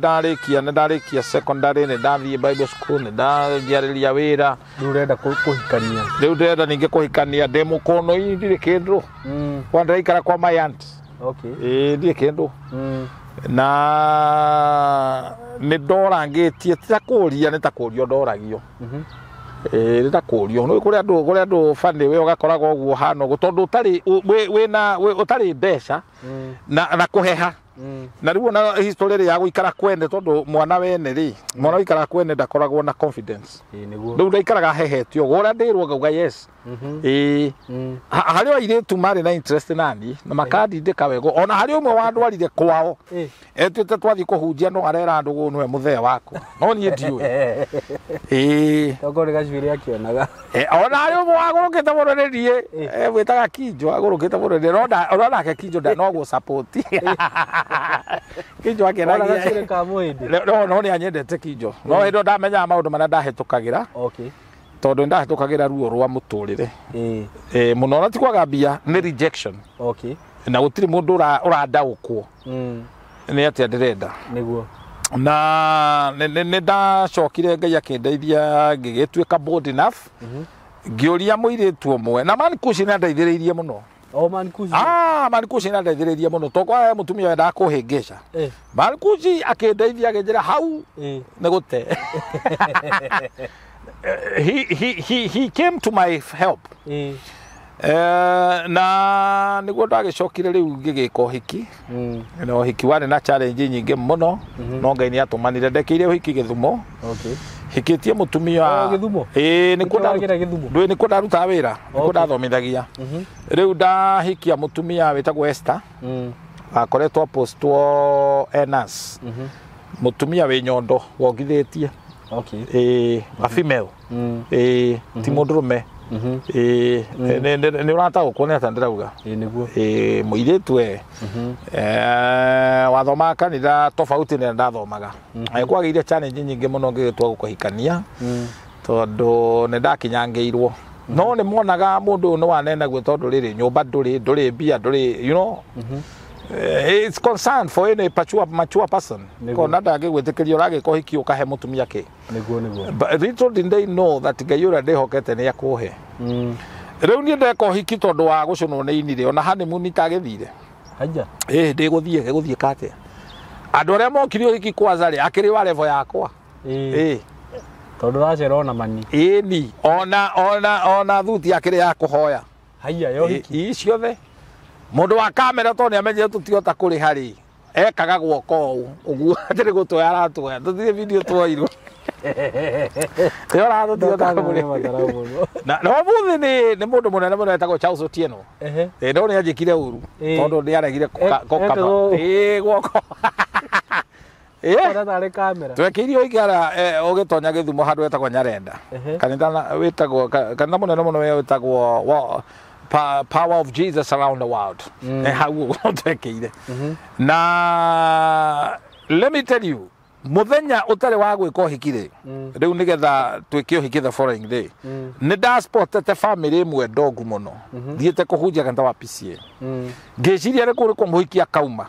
ndarĩkia secondary, nĩ ndathiĩ Bible school, nĩ ndanjiarĩria wĩra. Rĩu ũrenda kũhikania. Rĩu ndĩrenda ningĩ kũhikania ndĩ mũkũnũ, ndirĩ kĩndũ. Kwa ndĩraikara kwa my aunt. Ĩĩ, ndirĩ kĩndũ. Na nĩ ndorangĩtie ti ta kũria nĩ ta kũrio ndoragio. Ĩĩ nĩ ta kũrio nĩ kũrĩ andũ bani we ũgakoraga ũguo hana ũguo tondũ ũtarĩ wĩna ũtarĩ mbeca na kũheha. Na rĩu ona history ĩrĩa ya gũikara kwene tondũ mwana wene rĩ mwana ũikara kwene ndakoragwo na confidence. Rĩu ndaikaraga hehete ũguo ũrĩa ndĩrwo ngauga yes. Ĩĩ harĩ airĩtu marĩ na interest nani na makandindĩka wega ona harĩ ũmwe wandwarire kwao etuĩte twathiĩ kũhunjia no arera andũ gũũ nĩwe mũthee wakwa no niĩ ndiũĩ. Ĩĩ tokorwo nĩ gacuĩrĩ akĩonaga. Ona harĩ ũmwe wagũrũkĩte mũno nĩ niĩ wĩtaga Kinjo agũrũkĩte mũno nĩ niĩ no nake Kinjo no gũ support Kinjo akenagia gacuĩrĩ ka mũhĩndĩ no nĩ anyendete Kinjo no hĩndĩ ĩyo ndamenyaga maũndũ marĩa ndahĩtũkagĩra. Okay. Tondũ ndahĩtũkagĩra ruo rwa mũtũrĩre mũno na ti kwaga mbia nĩ rejection. Okay. Na gũtirĩ mũndũ ũrandaũkwo nĩ atĩa ndĩrenda nĩguo. Na nĩ ndacokire Ngai akĩndeithia ngĩgĩtuĩka bold enough ngĩũria mũirĩtu ũmwe na Man Kushi nĩ andeithĩrĩirie mũno. Oh, Man Kushi. Man Kushi nĩ andeithĩrĩirie mũno tondũ kwa mũtumia wendaga kũhĩngĩca. Man Kushi akĩndeithia akĩnjĩra hau nĩ gũte. He came to my help. Na nĩguo ndagĩcokire rĩu ngĩgĩka ũhiki. Na ũhiki warĩ na challenge nyingĩ mũno no Ngai nĩ atũmanire ndekĩire ũhiki Gĩthumo. Okay. Hikĩtie mũtumia Gĩthumo? Ĩĩ nĩkuo ndarutaga wĩra nĩkuo ndathomithagia. Rĩu ndahikia mũtumia wĩtagwo Esther akoretwo postwo nurse. Mũtumia wĩ nyondo wongithĩtie. Okay. A female. Ti mũndũrũme. Nĩ ũrataũkwo nĩ atĩa ndĩrauga? Nĩguo. Mũirĩtu we wathomaga kanitha tofauti na ndathomaga. Kwagĩire challenge nyingĩ mũno ngĩgĩtua gũkũhikania tondũ nĩ ndakinyangĩirwo. No nĩ monaga mũndũ ũyũ nĩ wanenaguo tondũ rĩrĩ nyũmba ndũrĩ mbia ndũrĩ you know. It's concern for any mature person. Kona ndangĩgwĩtĩkĩria ũragĩka ũhiki ũkahe mũtumia kĩ. Nĩguo. But little did they know that Ngai ũrĩa ndĩhokete nĩ akũhe. Rĩu niĩ ndeka ũhiki tondũ wa gũcũnwo nĩ ini rĩ ona honeymoon itagĩthire. Haja. Ndĩgũthiĩ gĩgũthiĩ ka atĩa. Andũ arĩa mokire ũhiki kwanza rĩ akĩrĩ wa level yakwa. Tondũ ũracera ona mani. Ĩni ona thuti akĩrĩ ya kũhoya. Haiya yo ũhiki. Ii ciothe. Mũndũ wa kamera tondũ nĩamenyire tũtihota kũrĩha rĩ ekaga guoko ũũ ũguo atĩ gũtwoya aratuoya tũtirĩ video tuoirwo. Ĩyo tũtihota kũrĩha. Na ũmũthĩ nĩ mũndũ mũnene mũno etagwo Charles Otieno. No nĩ anjĩkire ũru tondũ nĩ aregire gũkaba. Guoko. Ona tarĩ kamera. Twekĩire ũikara ũgĩtonya Gĩthumo handũ etagwo Nyarenda. Kanitha wĩtagwo kanitha mũnene mũno wĩtagwo Power of Jesus around the world. Hau ũguo twekĩire. Na let me tell you mũthenya ũtarĩ wa gwĩka ũhiki rĩ rĩu nĩgetha twĩke ũhiki the following day nĩ ndaspotete family ĩmwe ndongu mũno thiĩte kũhunjia kanitha wa PCA. Ngĩciria nĩ kũrĩ mũhiki akauma.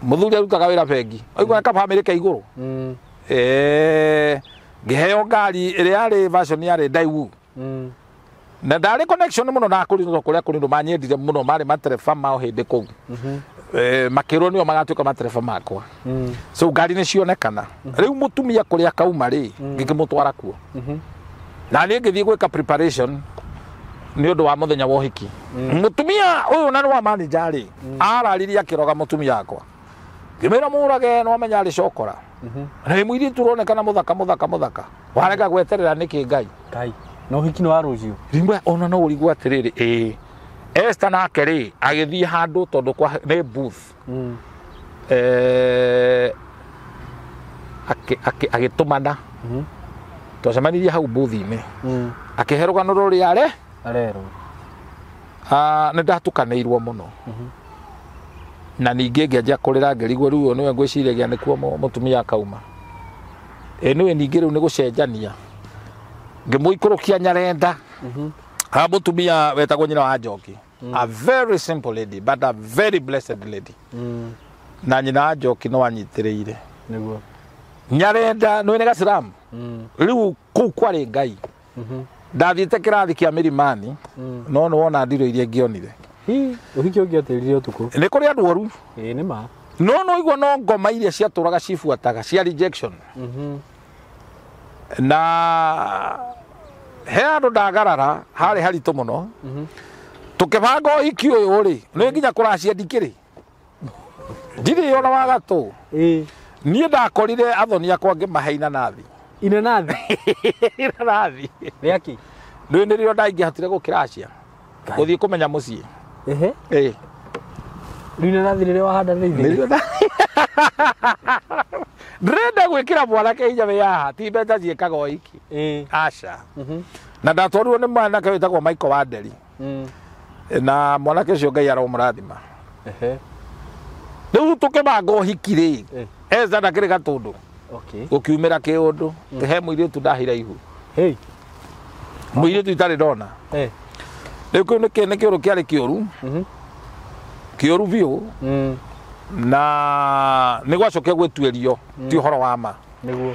Mũthuri arutaga wĩra bengi aigua ka family ka igũrũ. Ngĩheo ngari ĩrĩa yarĩ version yarĩ Daewoo. Na ndarĩ connection mũno na kũrĩ kũrĩa kũrĩ manyendire mũno marĩ matereba mao hĩndĩ kũu. Makĩrwo nĩo magatuĩka matereba makwa. So ngari nĩ cionekana. Rĩu mũtumia kũrĩa kauma rĩ ngĩkĩmũtwara kuo. Na niĩ ngĩthiĩ gwĩka preparation nĩ ũndũ wa mũthenya wa ũhiki. Mũtumia ũyũ na nĩ wa manager rĩ araririe akĩroga mũtumia wakwa. Ngĩmwĩra mũrage no amenya arĩ cokora. Na nĩ mũirĩtu ũronekana mũthaka. Warega gweterera nĩkĩ Ngai? Ngai. No ũhiki nĩ wa rũciũ. Rimwe ona no ũrigwo atĩrĩrĩ Esther nake rĩ agĩthiĩ handũ tondũ kwa nĩ booth. Agĩtũmana. Twacemanirie hau booth-inĩ. Akĩhe rũgano rũrĩa are arerwo. Nĩ ndatukanĩirwo mũno. Na ningĩ ngĩanjia kũrĩra ngĩrigwo rĩu nĩwe ngwĩciragia nĩkuo mũtumia akauma. Nĩwe ningĩ rĩu nĩ gũcenjania. Ngĩmũikũrũkia Nyarenda. Ha mũtumia wetagwo nyina wa Njoki. A very simple lady but a very blessed lady. Na nyina wa Njoki no anyitĩrĩire. Nĩguo. Nyarenda nĩ gaciramu. Rĩu kũu kwarĩ Ngai. Ndathiĩte kĩrathi kĩa Milimani no nĩ wona ndiro iria ngĩonire. Hi, ũhiki ũngĩatĩrire ũtukũ. Nĩ kũrĩ andũ oru. Ĩĩ nĩ ma. No no igua no ngoma iria ciatũraga cibuataga cia rejection. Na he andũ ndagarara harĩ haritũ mũno. Tũkĩbanga ũhiki ũyũ rĩ, nĩ nginya kũracia ndikĩrĩ. Ndirĩ ona wa gatũ. Ĩĩ. Niĩ ndakorire athoni akwa ngĩmahe inanathi. Inanathi? Inanathi. Rĩakĩ? Rĩu nĩrĩo ndaingĩhotire gũkĩracia. Gũthiĩ kũmenya mũciĩ. Ehe. Ĩĩ. Rĩu inanathi rĩrĩa wahanda nĩ ithĩ? Ndĩrenda gwĩkĩra mwanake hinya wĩ haha, ti mbeca ciĩkaga ũhiki. Ĩĩ. Aca. Na ndatwarirwo nĩ mwanake wĩtagwo Michael Wanderi. Na mwanake ũcio Ngai aromũrathima. Ehe. Rĩu tũkĩbanga ũhiki rĩ, Eza ndakĩrĩ gatũndũ. Okay. Gũkiumĩra kĩũndũ, he mũirĩtu ndahire ihu. Hey. Mũirĩtu itarĩ ndona. Eh. Rĩu kĩu nĩ kĩũndũ kĩarĩ kĩũru. Kĩũru biũ. Na nĩ gwacokire gwĩtuĩrio ti ũhoro wa ma. Nĩguo.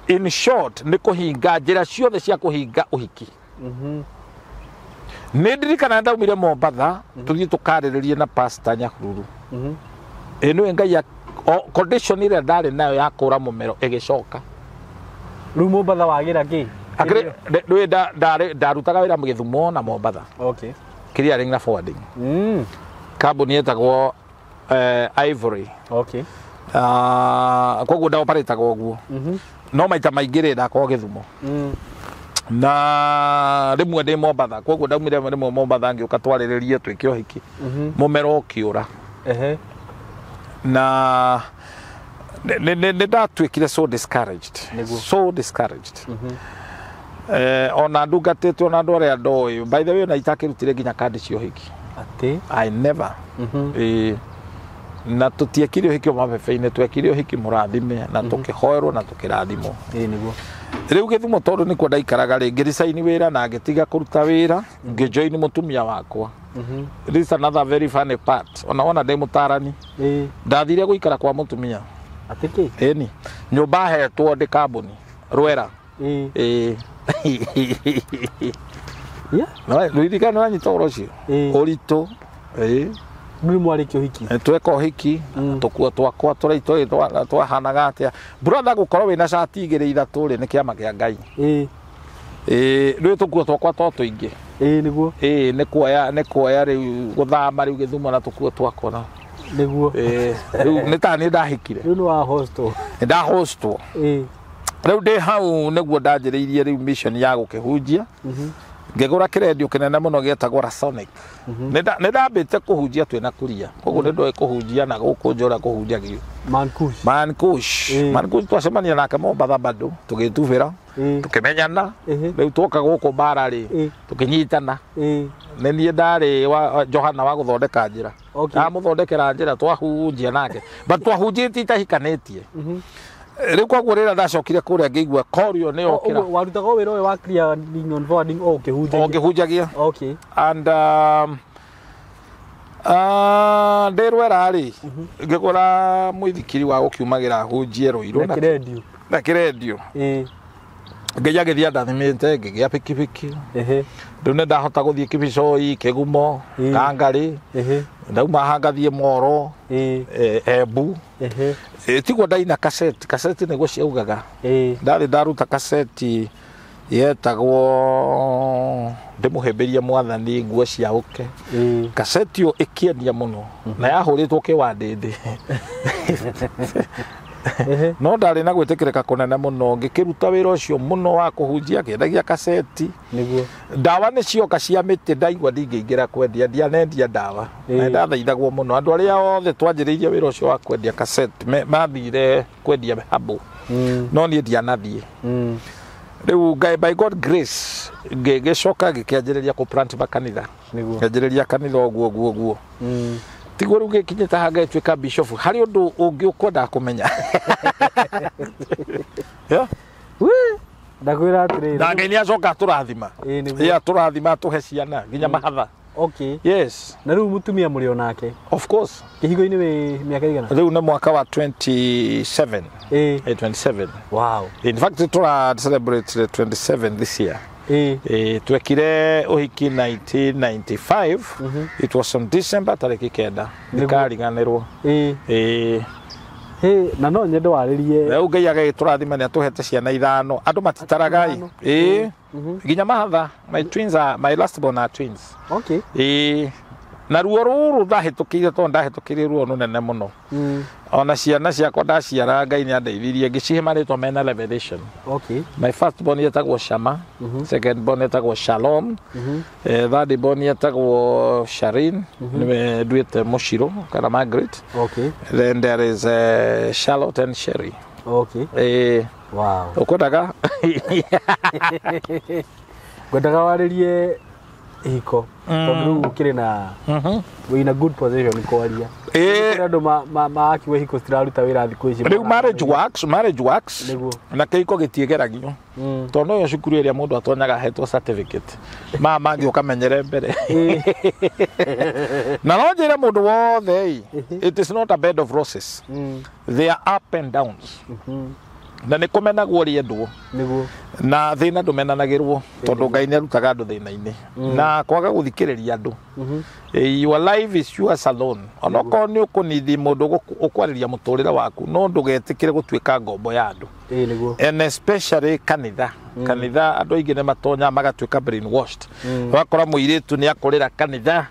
In short, nĩ kũhinga njĩra ciothe cia kũhinga ũhiki. Nĩ ndirikana ndaumire Mombatha tũthiĩ tũkarĩrĩrie na Pastor Nyahururu. Ĩ nĩwe Ngai condition ĩrĩa ndarĩ nayo ya kũra mũmero ĩgĩcoka. Rĩu Mombatha wagĩra kĩ? Akĩrĩ nĩwe ndarutaga wĩra Gĩthumo na Mombatha. Okay. Clearing na forwarding. Kambuni yetagwo Ivory. Okay. Koguo ndaoparĩtaga ũguo. No maita maingĩ rĩ ndakorwo Gĩthumo. Na rĩmwe ndĩ Mombatha, koguo ndaumire rĩmwe Mombatha ngĩũka twarĩrĩrie twĩke ũhiki. Mũmero ũkĩũra. Ehe. Na nĩ ndatuĩkire so discouraged. So discouraged. Ona ndungatĩtwo na andũ arĩa ndoĩ. By the way, ona itakĩrutire nginya kandi cia ũhiki. Atĩ? I never. Na tũtiekire ũhiki o mabebe-inĩ, twekire ũhiki mũrathime na tũkĩhoerwo na tũkĩrathimwo. Ĩĩ nĩguo. Rĩu Gĩthumo tondũ nĩkuo ndaikaraga rĩ, ngĩricaini wĩra na ngĩtiga kũruta wĩra, ngĩjoin mũtumia wakwa. This is another very funny part. Ona wona ndĩ mũtarani. Ĩĩ. Ndathire gũikara kwa mũtumia. Atĩ kĩ? Ĩni. Nyũmba hetwo ndĩ kambuni. Rwera. Ĩĩ. Ĩĩ. Yeah. No, ririkana nĩwanyita ũhoro ũcio? Ĩĩ. Ũritũ. Ĩĩ. Rĩu mwarĩkia ũhiki? Tweka ũhiki, tũkuo twakwa tũrĩa twahanaga atĩa. Brother gũkorwo wĩna cati igĩrĩ ithatũ rĩ nĩ kĩama kĩa Ngai. Ĩĩ. Ĩĩ, rĩu tũkuo twakwa to tũingĩ. Ĩĩ nĩguo. Ĩĩ, nĩ kuoya rĩu gũthama rĩu Gĩthumo na tũkuo twakwa na. Nĩguo. Ĩĩ, rĩu nĩ ta niĩ ndahikire. Rĩu nĩ wa hostwo. Nĩ ndahostwo. Ĩĩ. Rĩu ndĩ hau nĩguo ndanjĩrĩirie rĩu mission ya gũkĩhunjia. Ngĩgũra kĩrendio kĩnene mũno gĩetagwo Rasonic. Nĩ ndambĩte kũhunjia twĩna Kuria. Koguo nĩ ndoĩ kũhunjia na gũkũ nja ũrĩa kũhunjagio. Mankush. Mankush. Mankush twacemania nake Mombatha bado tũgĩtubĩra. Tũkĩmenyana. Rĩu twoka gũkũ bara rĩ tũkĩnyitana. Nĩ niĩ ndarĩ wa Johana wa gũthondeka njĩra. Ndamũthondekera njĩra twahunjia nake. But twahunjĩtie itahikanĩtie. Rĩu koguo rĩrĩa ndacokire kũrĩa ngĩigua korio nĩ yokĩra. Warutaga wĩra ũyũ wa clearing and forwarding o ũkĩhunjagia? O ngĩhunjagia. Okay. And ndĩ Rwera rĩ, ngĩgũra mũithikiri wa gũkiumagĩra hunjie Rũirũ na kĩrendio. Na kĩrendio. Ĩĩ. Ngai agĩthiĩ andathimĩte ngĩgĩa pikipiki. Ehe. Rĩu nĩ ndahota gũthiĩ Kibicoi, Kĩgumo, Kangarĩ. Ehe. Ndauma haha ngathiĩ Moro, Ĩĩ. Embu. Ehe. Tiguo ndaina kaseti, kaseti nĩguo ciaugaga. Ĩĩ. Ndarĩ ndaruta kaseti yetagwo ndĩmũhĩmbĩrie mwathani nguo cia ũke. Ĩĩ. Kaseti ĩyo ĩkĩendia mũno na yahũrĩtwo kĩwandĩndĩ. No ndarĩ na gwĩtĩkĩrĩka kũnene mũno, ngĩkĩruta wĩra ũcio mũno wa kũhunjia ngĩendagia kaseti. Nĩguo. Ndawa nĩ cioka cia mĩtĩ ndaigua ndingĩingĩra kwendia, ndianendia ndawa. Na ndathaithagwo mũno. Andũ arĩa othe twanjĩrĩirie wĩra ũcio wa kwendia kaseti mathire kwendia herbal. No niĩ ndianathiĩ. Rĩu Ngai by God grace ngĩgĩcoka ngĩkĩanjĩrĩria kũ plant makanitha. Nĩguo. Ngĩanjĩrĩria kanitha ũguo ũguo ũguo. Tiguo rĩu gĩkinyĩte haha ngĩtuĩka bishop harĩ ũndũ ũngĩ ũkwendaga kũmenya. Yeah. Ndakwĩra atĩrĩrĩ. Na Ngai nĩ acoka atũrathima. Ĩĩ nĩguo. Ĩĩ atũrathima atũhe ciana nginya mahatha. Okay. Yes. Na rĩu mũtumia mũrĩ o nake? Of course. Kĩhigo-inĩ wĩ mĩaka igana? Rĩu nĩ mwaka wa 27. Ĩĩ. 27. Wow. In fact, tũra celebrate the 27 this year. Twekire ũhiki 1995. It was on December tarĩki 9. Ndikariganĩrwo. Hey, na no nyende warĩrie. Rĩu Ngai agagĩtũrathima nĩ atũhete ciana 5. Andũ matitaragai. Nginya mahatha. My twins are, my last born are twins. Okay. Na ruo rũrũ ndahĩtũkĩire tondũ ndahĩtũkĩire ruo rũnene mũno. Ona ciana ciakwa ndaciara Ngai nĩ andeithirie ngĩcihe marĩtwa mena revelation. Okay. My first born yetagwo Shama, second born yetagwo Shalom, third born yetagwo Sharin, nĩwe nduĩte Mũcirũ kana Margaret. Okay. Then there is Charlotte and Sherry. Okay. Wow. Ũkwendaga? Ngwendaga warĩrie ihiko tondũ rĩu ũkĩrĩ na wĩ in a good position kwaria. Kũrĩ andũ maakiwe ihiko citiraruta wĩra thikũ ici. Rĩu marriage works. Na kĩhiko gĩtiĩgeragio. Tondũ no yo cukuru ĩrĩa mũndũ atonyaga ahetwo certificate. Maya mangĩ ũkamenyere mbere. Na no njĩre mũndũ wothe, it is not a bed of roses. They are up and downs. Na nĩ kũmenagwo rĩendwo. Nĩguo. Na thĩna ndũmenanagĩrwo tondũ Ngai nĩ arutaga andũ thĩna-inĩ. Na kwaga gũthikĩrĩria andũ. Your life is yours alone. Onokorwo nĩ ũkũnithi mũndũ ũkwarĩria mũtũrĩre waku, no ndũgetĩkĩre gũtuĩka ngombo ya andũ. Nĩguo. And especially kanitha. Kanitha andũ aingĩ nĩ matonyaga magatuĩka brainwashed. Wakora mũirĩtu nĩ akũrĩra kanitha,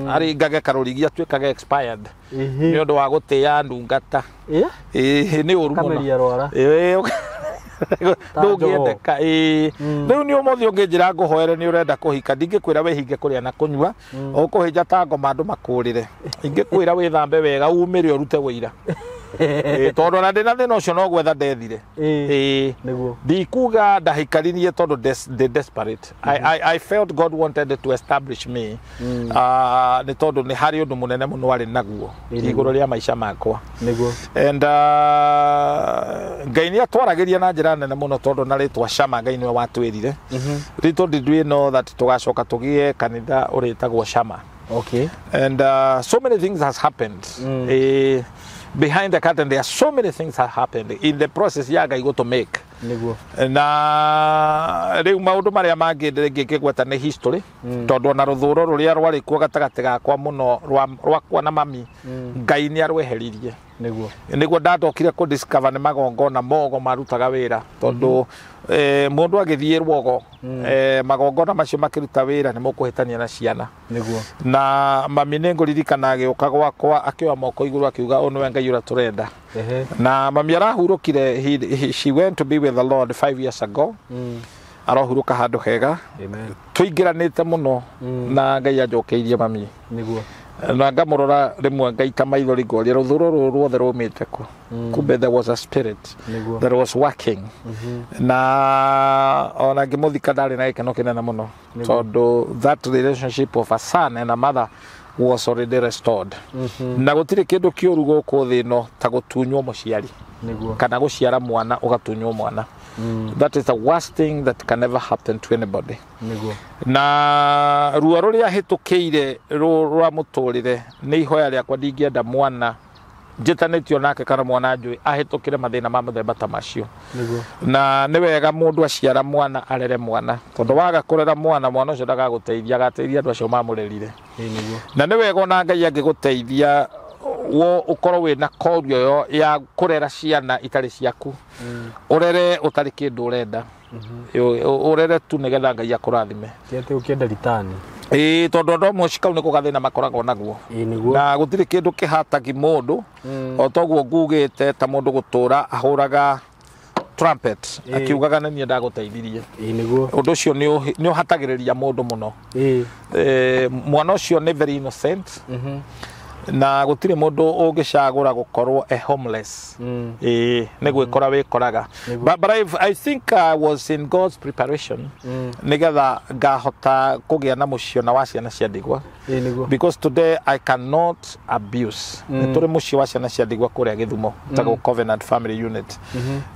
aringage karũrigi atuĩkage expired. Nĩ ũndũ wa gũtĩĩa ndungata. Nĩ ũru mũno. Ndũngĩendeka. Rĩu nĩ ũmũthĩ ũngĩnjĩra ngũhoere nĩ ũrenda kũhika, ndingĩkwĩra wĩhinge kũrĩa na kũnyua, ũkũhĩnja ta ngoma andũ makũrĩre. Ingĩkwĩra wĩthambe wega umĩre ũrute wũira. Tondũ ona ndĩna thĩna ũcio no gwetha ndethire. Nĩguo. Ndikuga ndahikaririe tondũ ndĩ desperate. I felt God wanted to establish me. Nĩ tondũ nĩ harĩ ũndũ mũnene mũno arĩ naguo igũrũ rĩa maica makwa. Nĩguo. And Ngai nĩ atwaragĩria na njĩra nene mũno tondũ na rĩtwa Shama Ngai nĩwe watwĩrire. Little did we know that tũgacoka tũgĩe kanitha ũrĩtagwo Shama. Okay. And so many things has happened. Behind the curtain there are so many things that happened in the process ya Ngai to make. Nĩguo. Na rĩu maũndũ marĩa mangĩ ndĩngĩkĩgweta nĩ history tondũ ona rũthũro rũrĩa rwarĩ kuo gatagatĩ gakwa mũno rwakwa na mami Ngai nĩ arweheririe. Nĩguo. Nĩguo ndandokire kũ discover nĩ magongona mogo marutaga wĩra tondũ mũndũ agĩthiĩ rwogo magongona macio makĩruta wĩra nĩ mũkũhĩtania na ciana. Nĩguo. Na mami nĩ ngũririkana agĩũka gwakwa akĩoya moko igũrũ akiuga ũyũ nĩwe Ngai ũrĩa tũrenda. Na mami arahurũkire, she went to be with the Lord 5 years ago. Arahurũka handũ hega. Amen. Tũingĩranĩte mũno na Ngai anjokeirie mami. Nĩguo. Na ngamũrora rĩmwe ngaita maithori ngoria rũthũro rũrũ ruothe rũmĩte kũ. Kumbe there was a spirit that was working. Na ona ngĩmũthika ndarĩ na gĩkeno kĩnene mũno tondũ that relationship of a son and a mother was already restored. Na gũtirĩ kĩndũ kĩũru gũkũ thĩ ĩno ta gũtunywo mũciari. Nĩguo. Kana gũciara mwana ũgatunywo mwana. That is the worst thing that can ever happen to anybody. Nĩguo. Na ruo rũrĩa hĩtũkĩire rwa mũtũrĩre nĩ ihoya rĩakwa ndingĩenda mwana njĩtanĩtio nake kana mwana njũĩ ahĩtũkĩre mathĩna ma mũthemba ta macio. Nĩguo. Na nĩ wega mũndũ aciara mwana arere mwana tondũ waga kũrera mwana mwana ũcio ndagagũteithia agateithia andũ acio mamũrerire. Nĩguo. Na nĩ wega ona Ngai angĩgũteithia wo ũkorwo wĩna korio ĩyo ya kũrera ciana itarĩ ciaku. Ũrere ũtarĩ kĩndũ ũrenda. Ũrere tu nĩgetha Ngai akũrathime. Ti atĩ ũkĩenda ritani. Tondũ andũ amwe kau nĩko gathĩna makoragwo naguo. Nĩguo. Na gũtirĩ kĩndũ kĩhatagi mũndũ o toguo ngugĩte ta mũndũ gũtũra ahũraga trumpet akiugaga nĩ niĩ ndagũteithirie. Nĩguo. Ũndũ ũcio nĩ ũhatagĩrĩria mũndũ mũno. Mwana ũcio nĩ very innocent. Na gũtirĩ mũndũ ũngĩcagũra gũkorwo a homeless. Nĩ gwĩkora wĩkoraga. But I think I was in God's preparation nĩgetha ngahota kũgĩa na mũciĩ ona wa ciana cia ndigwa. Because today I cannot abuse. Nĩ tũrĩ mũciĩ wa ciana cia ndigwa kũrĩa Gĩthumo, tagwo Covenant Family Unit.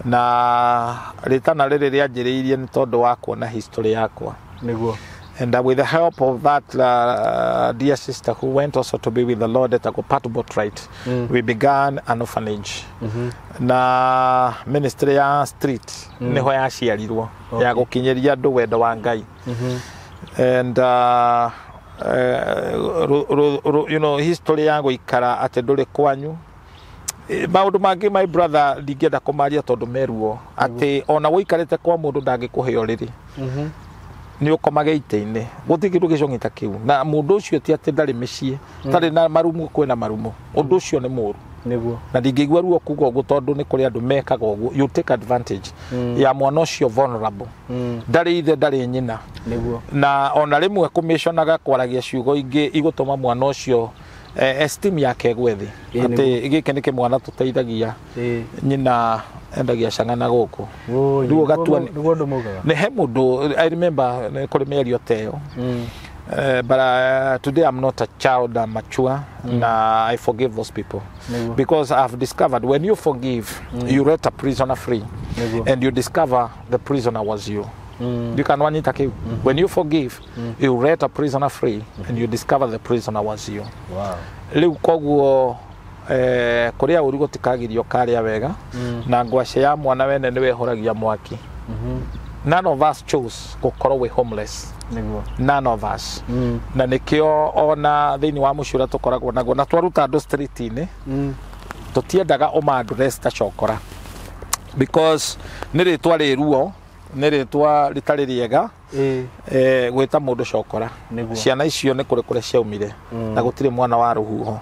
Na rĩtana rĩrĩ rĩanjĩrĩirie nĩ tondũ wa kuona history yakwa. Nĩguo. And with the help of that dear sister who went also to be with the Lord at Pat Boatwright, we began an orphanage. Na ministry ya street niho yaciarirwo ya gukinyiria andu wendo wa Ngai. And you know, history ya guikara ati nduri kwanyu maundu mangi, my brother, ndingĩenda kũmaria tondũ meruo atĩ ona wũikarĩte kwa mũndũ ndangĩkũhe ũrĩrĩ, nĩ ũkomage itĩ-inĩ, gũtirĩ kĩndũ gĩcong'i ta kĩu, na mũndũ ũcio ti atĩ ndarĩ mĩciĩ tarĩ na marumu, kwĩna marumu, ũndũ ũcio nĩ mũũru. Na ndingĩigua ruo kuga ũguo tondũ nĩ kũrĩ andũ mekaga ũguo. You take advantage ya mwana ũcio vulnerable, ndarĩ ithe, ndarĩ nyina. Na ona rĩmwe kũmĩconaga kwaragia ciugo ingĩ igũtũma mwana ũcio esteem yake ĩgwe thĩ, atĩ gĩkĩ nĩ kĩmwana tũteithagia, nyina endagia cang'ana gũkũ. Rĩu ũgatua Nĩguo andũ maugaga. Nĩ he mũndũ, I remember nĩ kũrĩ mĩario ta ĩyo. But today I'm not a child, I'm mature, na I forgive those people. Because I've discovered when you forgive, you let a prisoner free. And you discover the prisoner was you. You can wanyita kiu. When you forgive, you let a prisoner free, and you discover the prisoner was you. Rĩu koguo kũrĩa ũru gũtikagirio karĩa wega, na ngwacĩ ya mwana wene nĩwe ĩhoragia mwaki. None of us chose gũkorwo wĩ homeless. None of us. Na nĩkĩo ona thĩinĩ wa mũciĩ ũrĩa tũkoragwo naguo na twaruta andũ street-inĩ, tũtiendaga ũma-address ta cokora, because nĩ rĩtwa rĩ ruo, nĩ rĩtwa rĩtarĩ rĩega gwĩta mũndũ cokora. Ciana icio nĩ kũrĩ kũrĩa ciaumire, na gũtirĩ mwana wa rũhuho.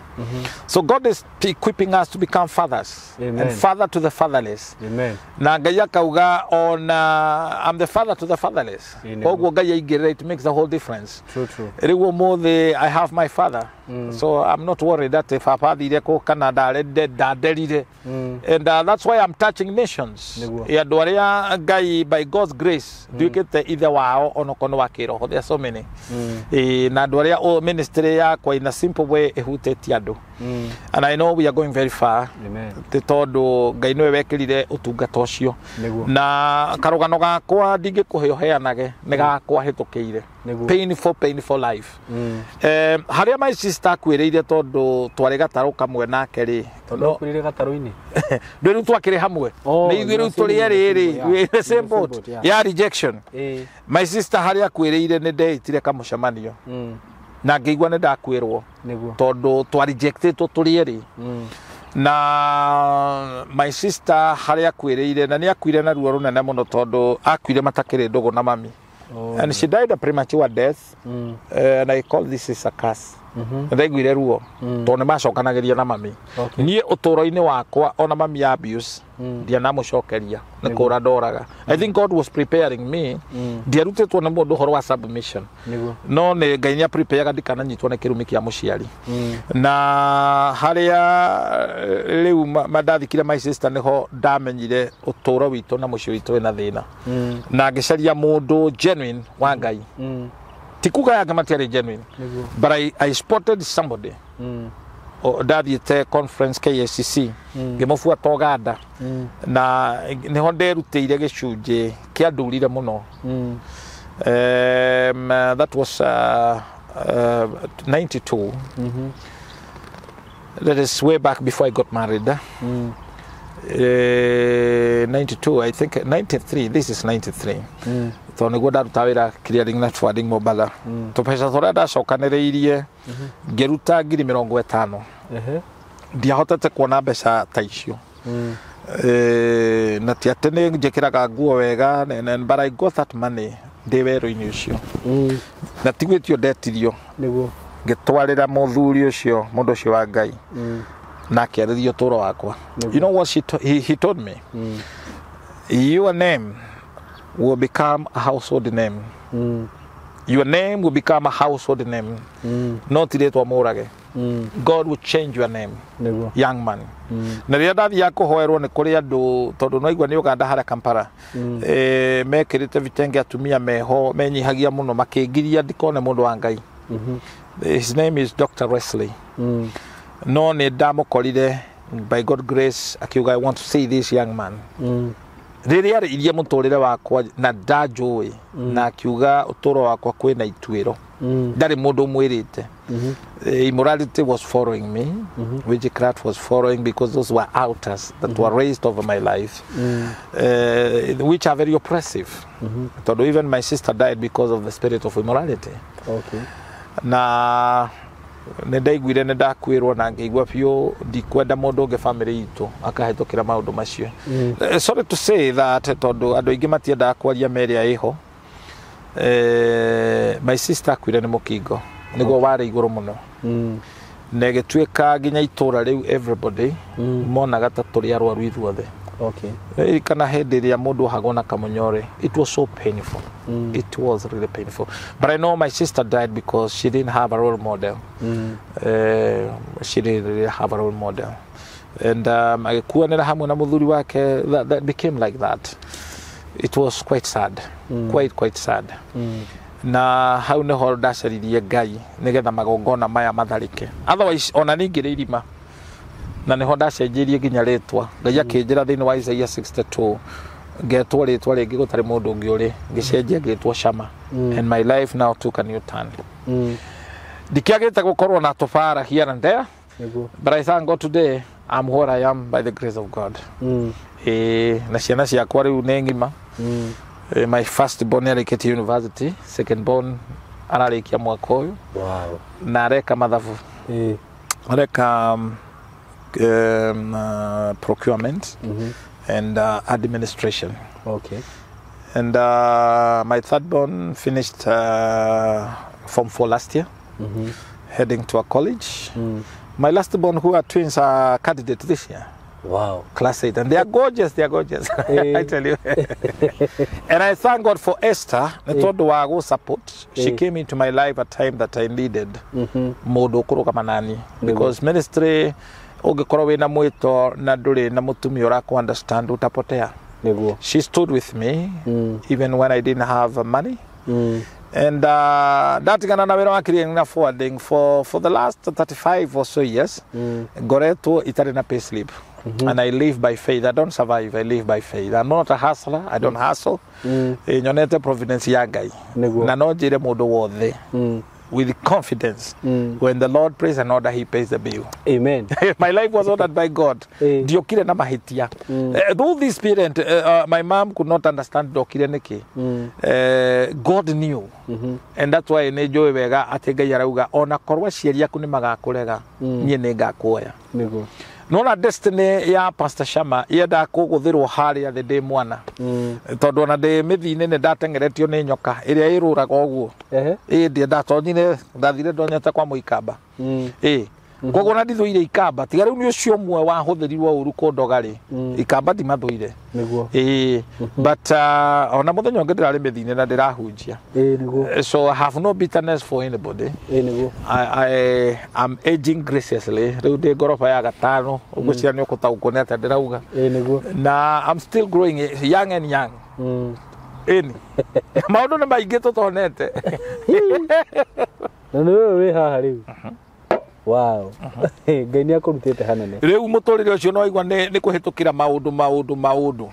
So God is equipping us to become fathers. Amen. And father to the fatherless. Amen. Na Ngai akauga ona I'm the father to the fatherless. Koguo Ngai aingĩrĩra, it makes the whole difference. True, true. Rĩu ũmũthĩ I have my father, so I'm not worried that if baba athire kũ kana ndanderire. And that's why I'm touching nations. Andũ arĩa Ngai, by God's grace, nduĩkĩte ithe wao onokorwo nĩ wa kĩroho. There are so many. Na andũ arĩa ministry yakwa in a simple way ĩhutĩtie andũ, and I know we are going very far. Amen. Tĩ tondũ Ngai nĩwe wekĩrire ũtungata ũcio. Na karũgano gakwa ndingĩkũhe ũheanage, nĩ gakwa hĩtũkĩire. Painful, painful life. Harĩa my sister akuĩrĩire, tondũ twarĩ gatarũ kamwe nake rĩ. Tondũ akurire gatarũ-inĩ. Ndũ rĩu twakĩrĩ hamwe. Oh, nĩ ithuĩ rĩu in the same tũrĩ erĩ rĩ, yeah. we in the same In the same boat boat, yeah. ya rejection. My sister harĩa akuĩrĩire, nĩ ndeitire kamũcemanio na ngĩigua nĩ ndakuĩrwo, tondũ twarejectĩtwo tũrĩ erĩ. Na my sister harĩa akuĩrĩire, na nĩ akuire na ruo rũnene mũno, tondũ akuire matakĩrĩ ndũgũ na mami. And she died a premature death. And I call this is a curse. Ndaiguire ruo tondũ nĩ macokanagĩria na mami. Niĩ ũtũũro-inĩ wakwa, ona mami abuse, ndianamũcokeria, nĩ kũra ndoraga. I think God was preparing me. Ndiarutĩtwo nĩ mũndũ ũhoro wa submission, no nĩ Ngai nĩ prepareaga ndikananyitwo nĩ kĩrumi kĩa mũciari. Na harĩa rĩu mandathikire my sister, nĩho ndamenyire ũtũũro witũ na mũciĩ witũ wĩna thĩna, na ngĩcaria mũndũ genuine wa Ngai. Ti kuga yake matiarĩ genuine, but I spotted somebody. Ndathiĩte conference KACC, ngĩmũbuata Ũganda, na nĩho nderutĩire gĩcunjĩ kĩandurire mũno. That was 92. That is way back before I got married, eh? 92, I think 93. This is 93, tondũ nĩguo ndaruta wĩra clearing na forwarding Mombatha. Tũbeca tũrĩa ndacokanĩrĩirie, ngĩruta 50,000. Ndiahotete kuona mbeca ta icio. Na ti atĩ nĩ njĩkĩraga nguo wega, but I got that money ndĩ werũ-inĩ ũcio, na ti gwĩtio ndetirio. Ngĩtwarĩra mũthuri ũcio, mũndũ ũcio wa Ngai, na akĩarĩria ũtũũro wakwa. You know what he told me? "Your name will become a household name. Your name will become a household name." No ti rĩtwa mũrage. "God will change your name, young man." Na rĩrĩa ndathiaga kũhoerwo, nĩ kũrĩ andũ, tondũ no igua nĩ Ũganda harĩa Kampala, mekĩrĩte vitenge, atumia meho menyihagia mũno, makĩngiria ndikone mũndũ wa Ngai. His name is Dr. Wesley. No nĩ ndamũkorire, by God grace, akiuga, "I want to see this young man." Rĩrĩa arĩirie mũtũrĩre wakwa na ndanjũĩ na akiuga ũtũro wakwa kwĩna ituĩro, ndarĩ mũndũ ũmwĩrĩte. Immorality was following me, witchcraft was following, because those were altars that were raised over my life, which are very oppressive. Tondũ even my sister died because of the spirit of immorality. Na nĩ ndaiguire nĩ ndakuĩrwo na ngĩigua biũ ndikwenda mũndũ ũngĩ family itũ akahĩtũkĩra maũndũ macio. Sorry to say that, tondũ andũ aingĩ matiendaga kwaria merĩa ĩho. My sister akuire nĩ mũkingo, nĩguo warĩ igũrũ mũno, na ĩgĩtuĩka nginya itũra rĩu everybody monaga ta tũrĩ arwaru ithuothe. Kana hĩndĩ ĩrĩa mũndũ ohagwo na kamũnyore, it was so painful. It was really painful, but I know my sister died because she didn't have a role model. She didn't really have a role model, and agĩkuanĩra hamwe na mũthuri wake. That became like that. It was quite sad, quite sad. Na hau nĩho ndacaririe Ngai nĩgetha magongona maya matharĩke, otherwise ona ningĩrĩ irima. Na nĩho ndacenjirie nginya rĩtwa. Ngai akĩnjĩra thĩinĩ wa Isaiah 62 ngetwo rĩtwa rĩngĩ gũtarĩ mũndũ ũngĩ ũrĩ, ngĩcenjia ngĩtwo Shama, and my life now took a new turn. Ndikĩagĩte gũkorwo na tũbara here and there, but I thank God today I'm what I am by the grace of God. Na ciana ciakwa rĩu nĩ ng'ima. My first born nĩ arĩkĩtie university, second born ararĩkia mwaka ũyũ. Na areka mathabu, areka procurement and administration. And my third born finished form 4 last year, heading to a college. My last born, who are twins, are candidate this year, class 8, and they are gorgeous. They are gorgeous, I tell you. And I thank God for Esther, nĩ tondũ wa gũ support. She came into my life at time that I needed mũndũ ũkũrũgama nani, because ministry ũngĩkorwo wĩna mwĩto na ndũrĩ na mũtumia ũrakũ understand, utapotea. She stood with me even when I didn't have money. And ndatigana na wĩra wa clearing na forwarding for the last 35 or so years, ngoretwo itarĩ na pay slip, and I live by faith. I don't survive, I live by faith. I'm not a hustler, I don't hustle. Nyonete providence ya Ngai. Na no njĩre mũndũ wothe with confidence, when the Lord prays an order, he pays the bill. Amen. My life was ordered by God. Ndiokire na mahĩtia. Though this parent, my mom could not understand ndokire nĩkĩ. God knew, and that's why nĩ njũĩ wega atĩ Ngai arauga ona korwo aciari aku nĩ magakũrega, niĩ nĩ ngakuoya. Nona destiny ya Pastor Shama yendaga kũgũthĩrwo harĩa thĩ ndĩ mwana, tondũ ona ndĩ mĩthi-inĩ nĩ ndateng'eretio nĩ nyoka ĩrĩa ĩrũraga ũguo. Ĩ ndĩ ndatonyire, ndathire ndonyete kwa mũikamba. Ĩ koguo na ndithũire ikamba, tiga rĩu nĩ ũcio ũmwe wahũthĩrirwo ũru kũndoga rĩ, ikamba ndimathũire. Ĩ, but ona mũthenya ũngĩ ndĩrarĩ mĩthi-inĩ na ndĩrahunjia. So I have no bitterness for anybody. I am aging graciously. Rĩu ndĩ ngoroba ya gatano, ũguo nĩ ũkũtaũkwo nĩ atĩa ndĩrauga. Na I'm still growing young and young. Ĩni maũndũ nĩ maingĩ tũtonete. Na nĩ wewe wĩ haha rĩu. Wow. Ngai nĩ akũrutĩte hanene. Rĩu mũtũrĩre ũcio no waigua nĩ kũhĩtũkĩra maũndũ maũndũ maũndũ,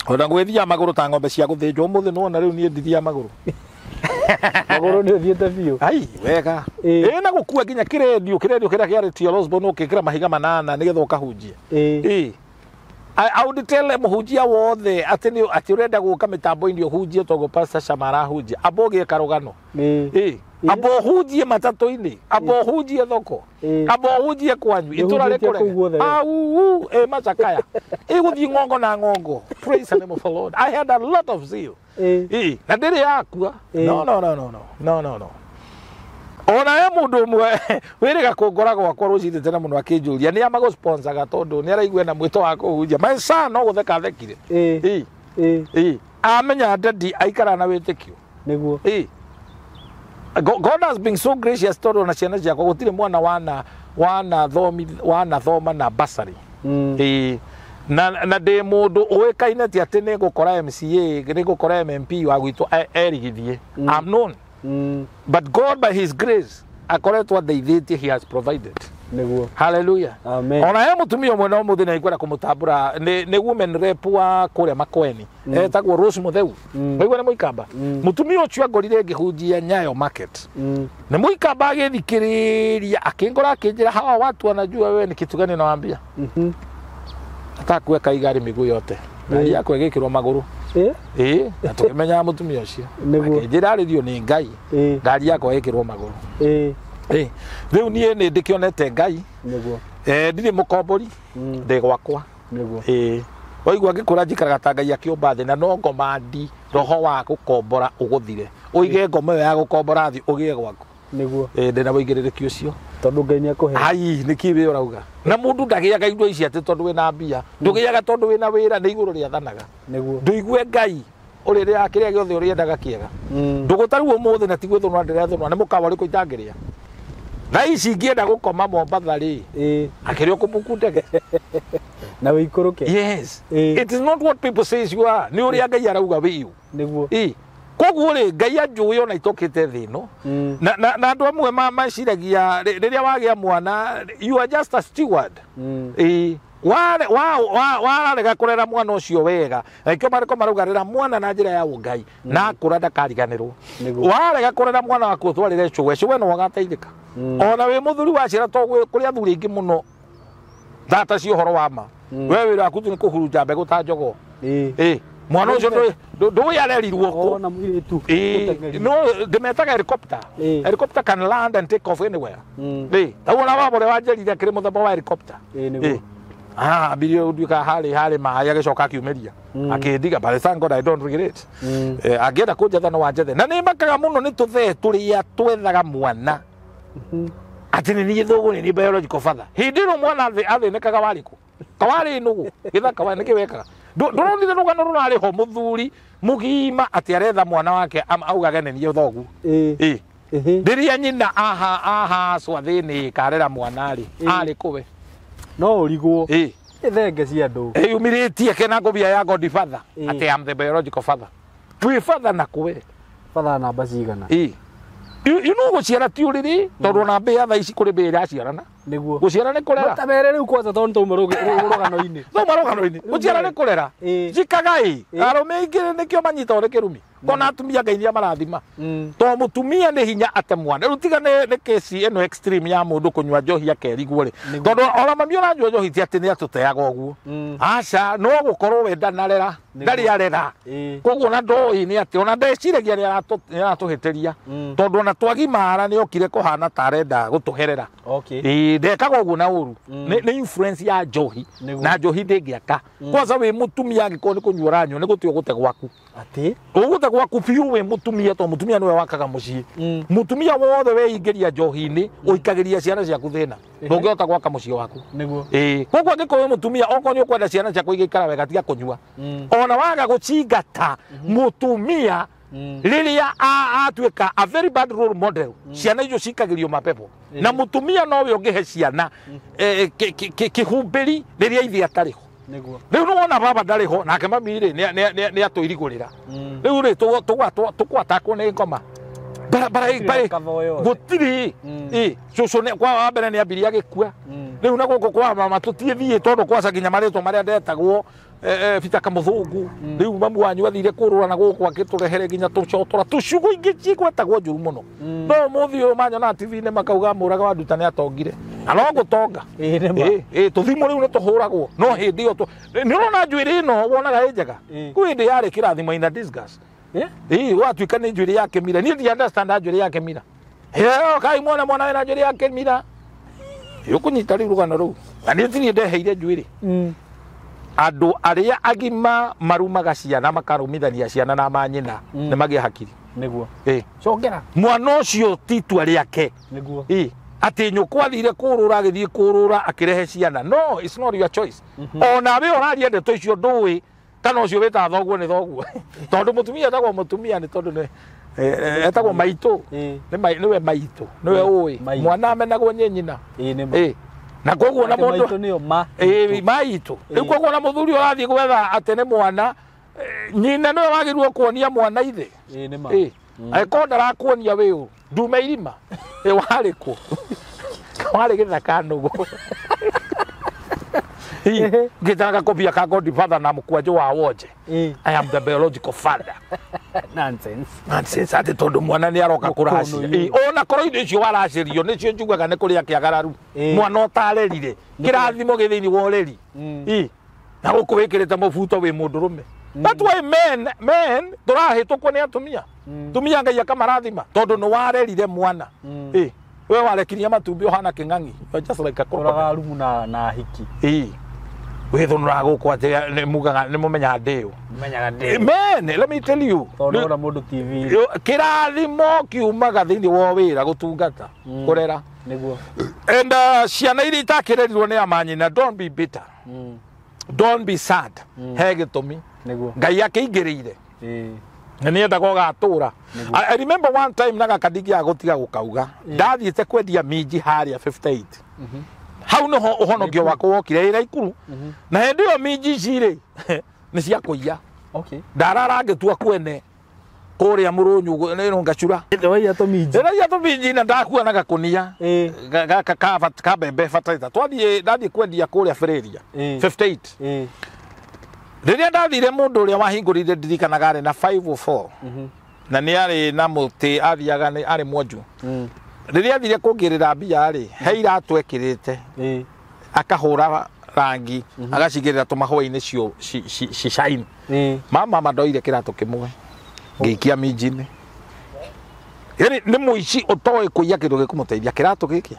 ona gwĩthia magũrũ ta ng'ombe cia gũthĩnjwo. Ũmũthĩ nĩwona rĩu niĩ ndithia magũrũ. Magũrũ nĩ ũthiĩte biũ. Ai wega. Ĩ na gũkua nginya kĩrendio, kĩrendio kĩrĩa kĩarĩtio Osborne, ũkĩkĩra mahiga manana nĩgetha ũkahunjie. Ĩ I would tell mũhunjia wothe atĩ nĩ atĩ ũrenda gũka mĩtambo-inĩ ũhunjie tondũ Pastor Shama arahunjia, amba ũgĩe karũgano. Ĩ amba ũhunjie matatũ-inĩ, amba ũhunjie thoko, amba ũhunjie kwanyu itũra. Nĩũhunjĩtie kũu guothe rĩkũrege we. Au ĩ macakaya ĩgũthiĩ ng'ongo na ng'ongo. Praise the name of the Lord, I had a lot of zeal. Ĩ na ndĩrĩ yakua. No, no, no, no, no, no, no, no. Ona he mũndũ ũmwe wĩrĩga kũngora gwakwa rũcinĩ tene mũno akĩnjũria nĩ amagũsponsaga tondũ nĩ araigua na mwĩto wa kũhunjia. My son no gũtheka athekire. Ĩ ĩ amenya daddy aikara na wĩtĩkio. Ĩ God has been so gracious tondũ na ciana ciakwa gũtirĩ mwana wana thomi wanathoma na bursary. Ĩ na ndĩ mũndũ ũĩkaine ti atĩ nĩ ngũkora MCA, nĩ ngũkora MMP wa gwitũ erigithie. I'm known, but God by his grace akoretwo andeithĩtie, he has provided. Nĩguo. Hallelujah. Amen. Ona he mũtumia ũmwe no mũthĩ na ngwenda kũmũtambũra nĩ women rep wa kũrĩa Makueni. Etagwo Rose Mutheu. Waigua nĩ mũikamba. Mũtumia ũcio angorire ngĩhunjia Nyayo Market. Nĩ mũikamba agĩthikĩrĩria akĩngora akĩnjĩra hawa watu wanajua wewe ni kitu gani nawaambia. Nataka kuweka hii gari miguu yote. Gari yako ĩgĩkĩrwo magũrũ. Ĩĩ, na tũkĩmenyaga mũtumia ũcio. Nĩguo. Akĩnjĩra arĩrio nĩ Ngai. Ngari yakwa ĩkĩrwo magũrũ. Ĩĩ. Rĩu niĩ nĩ ndĩkĩonete Ngai. Nĩguo. Ndirĩ mũkombori. Ndĩ gwakwa. Nĩguo. Ĩĩ. Waigua ngĩkũra njikaraga ta Ngai akĩũmba thĩ na no ngomandi roho wa gũkombora ũgũthire. Ũige ngoma ĩyo ya gũkombora thĩ ũgĩe gwaku. Nĩguo. Ĩĩ, ndĩna wũigĩrĩrĩki ũcio. Tondũ Ngai nĩakũhe. Ai, nĩkĩ wĩ ũrauga? Na mũndũ ndagĩaga indo ici atĩ tondũ wĩna mbia. Ndũgĩaga tondũ wĩna wĩra nĩ igũrũ rĩathanaga. Nĩguo. Ndũigue Ngai ũrĩrĩaga kĩrĩa gĩothe ũrĩendaga kĩega. Ndũgũ ta rĩu ũmũthĩ na ti gwĩthũnũra ndĩrethũnũra nĩ mũkawa ũrĩkũ itangĩrĩa. Thaa ici ingĩenda gũkoma Mombatha rĩ, akĩrĩ o kũmbuku ndege. Na wĩikũrũke. Yes. It is not what people says you are. Nĩ ũrĩa Ngai arauga wĩ ũ. Nĩguo. Ĩĩ. Koguo rĩ, Ngai anjũĩ ona itokĩte thĩ ĩno. Na andũ amwe meciragia rĩrĩa wagĩa mwana you are just a steward. Ĩĩ. Warega kũrera mwana ũcio wega na ikĩo marĩko marauga rera mwana na njĩra ya ũngai na akũra ndakariganĩrwo. Nĩguo. Warega kũrera mwana waku ũtwarĩre cũwe cũwe no agateithĩka. Ona wĩ mũthuri wa ciana to kũrĩ athuri aingĩ mũno thata cia ũhoro wa ma. We wĩra waku tu nĩ kũhurunja mbegũ ta jogoo. Ĩĩ. Mwana ũcio ndũĩ arerirwo kũ. Ona mũirĩtu. Ĩĩ. No ndĩmetaga helicopter. Helicopter can land and take off anywhere. Ĩĩ. Ta ona baba ũrĩa wanjĩrire akĩrĩ mũthemba wa helicopter. Ĩĩ, nĩguo. Ambirie nduĩka harĩ maĩ agĩcoka akiumĩria. Akĩndiga, but thank God I don't regret. Angĩenda kũnjetha no anjethe. Na nĩ makaga mũno nĩ tũthee tũrĩa twethaga mwana. Atĩ nĩ niĩ thũgũ nĩ niĩ biological father. Hĩndĩ ĩno mwana athĩnĩkaga warĩ kũ? Kawarĩ nũgũ? Gĩthaka wa nĩkĩ wekaga? Ndũronire rũgano rũrarĩ ho mũthuri mũgima atĩ aretha mwana wake augage nĩ niĩ thoguo. Ĩĩ. Rĩrĩa nyina ahacwo athĩnĩka arera mwana rĩ, arĩ kũ we? No ũrigwo. Ĩĩ. Thenge cia andũ. Ĩyumĩrĩtie kena ngũbia ya Godfather atĩ am the biological father. Twĩ father na kũ we? Father namba cigana? Ĩĩ. You know gũciara ti ũrĩrĩ tondũ ona mbĩa thaa ici kũrĩ mbĩa iraciarana. Nĩguo. Gũciara nĩ kũrera. Matamere rĩu kwanza tondũ tauma rũgano-inĩ. Thauma rũgano-inĩ. Gũciara nĩ kũrera. Njikaga ĩ. Arũme aingĩ nĩkĩo manyitagwo nĩ kĩrumi. Kona atumia Ngai nĩamarathima. To mũtumia nĩ hinya ate mwana. Rĩu tiga nĩ kesi ĩno extreme ya mũndũ kũnyua njohi akerigwo rĩ. Tondũ ona mami ũranyua njohi ti atĩ nĩatũteaga ũguo. Aca, no gũkorwo we ndanarera. Ndarĩ arera. Koguo ona ndoĩ nĩ atĩ ona ndeciragia nĩaratũhĩtĩria. Tondũ ona twagimara nĩokire kũhana ta arenda gũtũherera. Okay. Ĩĩ, ndekaga ũguo na ũru. Nĩ influence ya njohi. Na njohi ndĩngĩaka. Kwanza wĩ mũtumia angĩkorwo nĩ kũnyua ũranyua nĩ gũtĩa ũgũte gwaku. Atĩ? Ũgũte gwaku biũ wĩ mũtumia tondũ mũtumia nĩwe wakaga mũciĩ. Mũtumia wothe weingĩria njohi-inĩ ũikagĩria ciana ciaku thĩna. Ndũngĩhota gwaka mũciĩ waku. Nĩguo. Ĩĩ. Koguo angĩkorwo wĩ mũtumia okorwo nĩ ũkwenda ciana ciaku igĩikara wega tiga kũnyua. Ona waga gũcingata mũtumia rĩrĩa atuĩka a very bad role model ciana icio cikagĩrio mapepo. Na mũtumia nowe ũngĩhe ciana kĩhumbĩri rĩrĩa ithe atarĩ ho. Nĩguo. Rĩu nĩwona baba ndarĩ ho nake mami rĩ nĩ atũirigũrĩra. Rĩu rĩ tũgwatakwo nĩ ngoma. Barabara gũtirĩ. Ĩ, cũcũ nĩ kwa wa mbere nĩ ambirie agĩkua. Rĩu na gũkũ kwa mama tũtiĩthiĩ tondũ kwaca nginya marĩtwa marĩa ndetagwo Peter Kamũthũngũ. Rĩu mamu wanyu athire kũrũra na gũkũ akĩtũrehere nginya tũcotora tũciugo ingĩ cigwetagwo njũru mũno. No ũmũthĩ ũyũ manyona TV-inĩ makauga mũraga wa nduta nĩ atongire. Na no gũtonga. Ĩĩ, nĩ ma. Ĩĩ, tũthimũ rĩu nĩ tũhũragwo. No hĩndĩ ĩyo nĩ ũrona njuĩrĩ ĩno wonaga ĩ njega. Kwĩ hĩndĩ yarĩ kĩrathimo ina discuss. Ĩĩ, gwatuĩka nĩ njuĩrĩ ya kĩmira. Niĩ ndi understand njuĩrĩ ya kĩmira. Heo, kai muone mwana wĩna njuĩrĩ ya kĩmira. Ũkũnyita rĩu rũgano rũu. Na niĩ ti niĩ ndeheire njuĩrĩ. Andũ arĩa agima marumaga ciana makarumithania ciana na manyina nĩ magĩa hakiri. Nĩguo. Ĩĩ. Congera. Mwana ũcio ti itua rĩake. Nĩguo. Ĩĩ. Atĩ nyũkwa athire kũrũra agĩthiĩ kũrũra akĩrehe ciana. No, it's not your choice. Ona we ũraria ndeto icio ndũĩ kana ũcio wĩtaga thoguo nĩ thoguo. Tondũ mũtumia etagwo mũtumia nĩ tondũ nĩ etagwo maitũ. Nĩwe maitũ, nĩwe ũĩ. Mwana amenagwo nĩ nyina. Ĩĩ. Na koguo na mũndũ maitũ nĩyo ma. Ĩĩ, maitũ. Rĩu koguo na mũthuri ũrathiĩ gwetha atĩ nĩ mwana nyina nĩwe wagĩrĩirwo kuonia mwana ithe. Ĩĩ, nĩ ma. Ĩĩ. Angĩkorwo ndarakuonia wĩ ũ, ndume irima. Ĩ warĩ kũ? Warĩ gĩthaka nũgũ. Ngĩtana gakobia ka Godfather na mũkwanjũ wa wonje. I am the biological father. Nonsense. Nonsense atĩ tondũ mwana nĩ aroka kũracia. Ona korwo indo icio waracĩrio nĩcio njugaga nĩ kũrĩa kĩagararu. Mwana ũtarerire. Kĩrathimo gĩ thĩinĩ wa ũreri. Na gũkũ wĩkĩrĩte mũbuto wĩ mũndũrũme. That's why men tũrahĩtũkwo nĩ atumia. Tumia Ngai akamarathima tondũ nĩ warerire mwana. We warekirie matumbĩ ũhana kĩng'ang'i. You're just like a crocodile. Ũraga rumu na hiki. Wĩthũnũraga gũkũ atĩ nĩ mugaga nĩ mũmenyaga ndĩũ. Menyaga ndĩũ. Men, let me tell you. Tondũ ona mũndũ TV. Kĩrathimo kiumaga thĩinĩ wa wĩra gũtungata, kũrera. Nĩguo. And ciana iria itakĩrerirwo nĩ amanyina, don't be bitter. Don't be sad. He gĩtũmi. Nĩguo. Ngai akĩingĩrĩire. Na nĩendaga ũgatũra. I remember one time na gaka ndingĩaga gũtiga gũkauga. Ndathiĩte kwendia minji harĩa 58. Hau nĩho ũhonokio wakwa wokire ĩra Ikuru. Na hĩndĩ ĩyo minji ici rĩ nĩ cia kũiya. Okay. Ndarara ngĩtua kwene kũrĩa Mũrũnyũ nĩ ngacura. Ndĩraiya tũminji. Ndĩraiya tũminji na ndakua na gakunia. Ka mbembe fertilizer. Twathiĩ ndathiĩ kwendia kũrĩa Ferreria 58. Rĩrĩa ndathire mũndũ ũrĩa wahingũrire ndirikanaga arĩ na 504. Na nĩ arĩ na mũtĩ athiaga nĩ arĩ mwonju. Rĩrĩa athire kũngĩrĩra mbia rĩ, he iratũ ekĩrĩte. Akahũra rangi, agacigĩrĩra tũmahũa-inĩ cio ci shine. Mama ndoire kĩratũ kĩmwe. Ngĩikia minji-inĩ. Yaani nĩ mũici ũtoĩ kũiya kĩndũ gĩkũmũteithia kĩratũ gĩkĩ.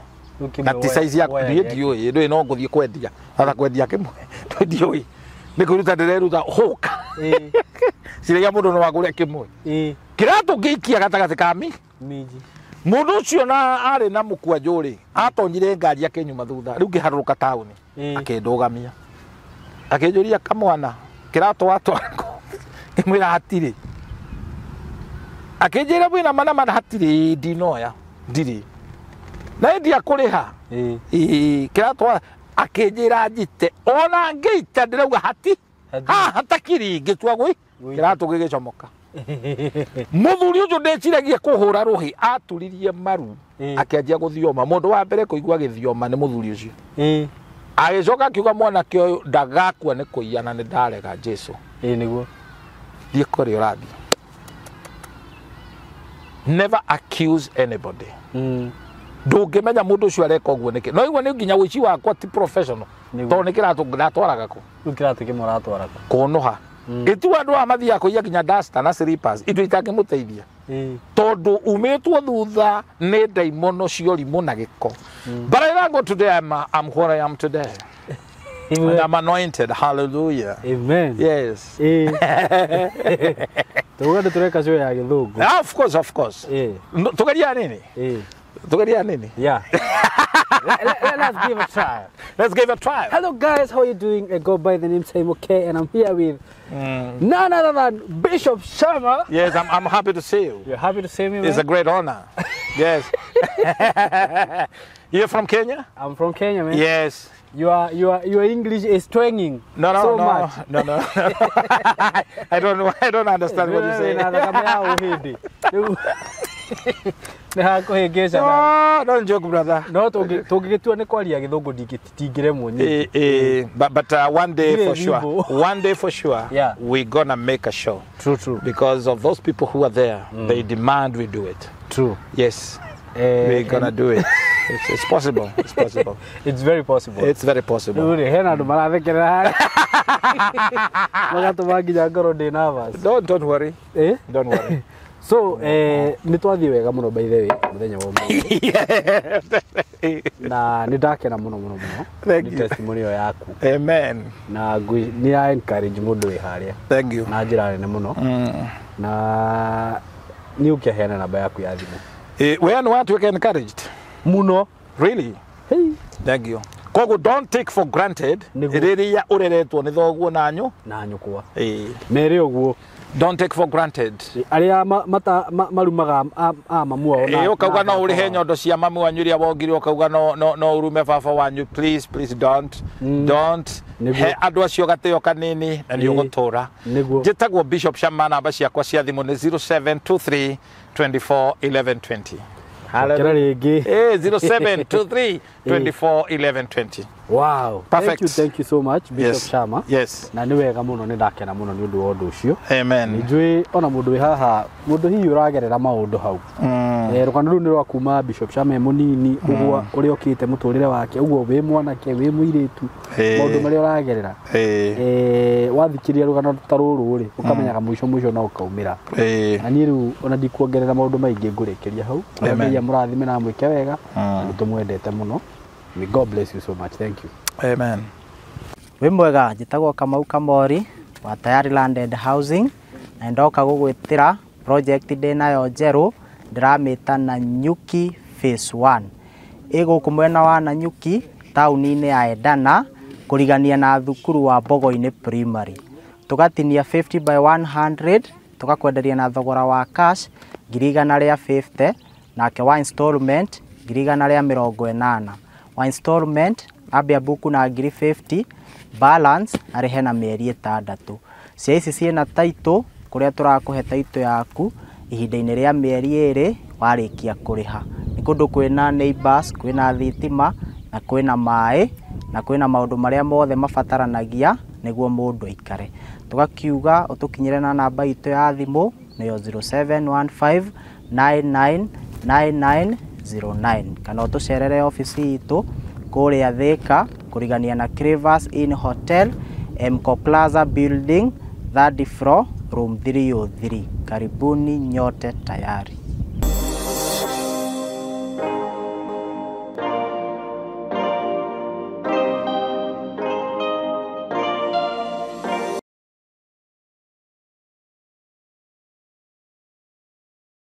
Na ti size yaku niĩ ndiũĩ, ndũĩ no ngũthiĩ kwendia. Hata kwendia kĩmwe, ndiũĩ. Nĩ kwĩruta ndĩreruta hũka. Ciragia mũndũ no agũre kĩmwe. Kĩratũ ngĩikia gatagatĩ ka minji. Mũndũ ũcio na arĩ na mũkwanjũ rĩ, atonyire ngari akĩnyuma thutha, rĩu ngĩharũrũka taũni, akĩndũgamia. Akĩnjũria kamwana, kĩratũ watwara kũ? Ngĩmwĩra hatirĩ. Akĩnjĩra mwĩna mana mana hatirĩ, ndinoya, ndirĩ. Na ndia kũrĩha. Kĩratũ akĩnjĩra njite, ona ngĩita ndĩrauga hati. Haha hatakiri ngĩtua gwĩ, kĩratũ gĩgĩcomoka. Mũthuri ũcio ndeciragia kũhũra rũhĩ aturirie maru akĩanjia gũthioma. Mũndũ wa mbere kũigua gĩthioma nĩ mũthuri ũcio. Agĩcoka akiuga mwanake ũyũ ndagakua nĩ kũiya na nĩ ndarega Jesu. Nĩguo. Thiĩ kũrĩa ũrathiĩ. Never accuse anybody. Ndũngĩmenya mũndũ ũcio areka ũguo nĩkĩ. No igua nĩ nginya ũici wakwa ti professional. Tondũ nĩ kĩratũ ndatwaraga kũ? Rĩu kĩratũ kĩmwe ũratwara kũ? Kũnũha. Gĩtua andũ aya mathiaga kũiya nginya duster na slippers, indo itangĩmũteithia. Tondũ umĩtwo thutha nĩ ndaimono cia ũrimũ na gĩko. But I thank God today I'm what I am today. And I'm anointed. Hallelujah. Amen. Yes. Tuga nĩ tũreka show ya gĩthũngũ. Of course, of course. Tugeria nini? Tugeria nini? Yeah. Let's give a try. Let's give a try. Hello guys, how are you doing? I go by the name Saimo K and I'm here with none other than Bishop Sharma. Yes, I'm happy to see you. You're happy to see me, man? It's a great honor. Yes. You're from Kenya? I'm from Kenya, man. Yes. Your English is twanging. No, no, so no, much. No, no. I don't know. I don't understand what you say. No, don't joke, brother. No, tũngĩgĩtua nĩ kwaria gĩthũngũ ndingĩremwo nyingĩ. But one day for sure, one day for sure, yeah, we're gonna make a show. True, true. Because of those people who are there, they demand we do it. True. Yes. We're gonna do it. It's possible. It's possible. It's very possible. It's very possible. Don't worry. Eh? Don't worry. So, nĩ twathiĩ wega mũno by the way mũthenya wa ũmũthĩ. Na nĩ ndakena mũno mũno mũno. Thank nĩ you. Testimony ĩyo yaku. Amen. Na nĩ ya encourage mũndũ wĩ harĩa. Thank you. Na njĩra nene mũno. Na nĩ ũkĩheana namba yaku ya thimũ. We nĩ watuĩka encouraged? Mũno. Really? Hey. Thank you. Koguo don't take for granted rĩrĩa ũreretwo nĩ thoguo na nyũ. Na nyũkwa. Mere ũguo. Don't take for granted. Arĩa marumaga a mamu ao na ũkauga no ũrĩhe nyondo cia mamu wanyu iria wongire, ũkauga no ũrume baba wanyu. Please, please don't. Don't. He andũ acio gatĩo kanini na nĩ ũgũtũra. Njĩtagwo Bishop Sharma, namba ciakwa cia thimũ nĩ 0723 24 11 20. Cokera rĩngĩ. 0723 24 11 20. Wow. Perfect. Thank you so much, Bishop Yes. Shama. Yes. Na nĩ wega mũno, nĩ ndakena mũno nĩ ũndũ wa ũndũ ũcio. Amen. Nĩ njũĩ ona mũndũ wĩ haha, mũndũ hihi ũragerera maũndũ hau. Rũgano rũu nĩ rwa kuma Bishop Shama e mũnini, ũguo ũrĩa ũkĩte mũtũrĩre wake, ũguo wĩ mwanake, wĩ mũirĩtu, maũndũ marĩa ũragerera. Wathikĩrĩria rũgano ta rũrũ rĩ, ũkamenyaga mũico mũico no ũkaumĩra. Na niĩ rĩu ona ndikuongerera maũndũ maingĩ, ngũrĩkĩria hau. Amen. Ngai amũrathime na amwĩke wega. Na nĩ tũmwendete mũno. May God bless you so much. Thank you. Amen. Wĩ mwega, njĩtagwo Kamau Kamori wa Tayari Landed Housing, na ndoka gũgwĩtĩra project ndĩnayo njerũ, ndĩramĩta Nanyuki Phase 1. Ĩ gũkũ mwena wa Nanyuki, taũni-inĩ ya Edana, kũrigania na thukuru wa Mbogo-inĩ Primary. Tũgatinia 50 by 100, tũgakwenderia na thogora wa cash 150,000, nake wa installment 180,000. Wa installment ambia buku na 50,000, balance arĩhe na mĩeri 6. Cia ici ciĩna title, kũrĩa tũrakũhe title yaku ihinda-inĩ rĩa mĩeri 2 warĩkia kũrĩha. Nĩ kũndũ kwĩna neighbors, kwĩna thitima na kwĩna maĩ na kwĩna maũndũ marĩa mothe mabataranagia nĩguo mũndũ aikare. Tũgakiuga ũtũkinyĩre na namba itũ ya thimũ, nĩyo 0715999909, kana ũtũcerere obici itũ kũrĩa Thika, kũrigania na Cravers Inn Hotel, Mco Plaza Building, third floor, room 303. Karibuni nyote tayari.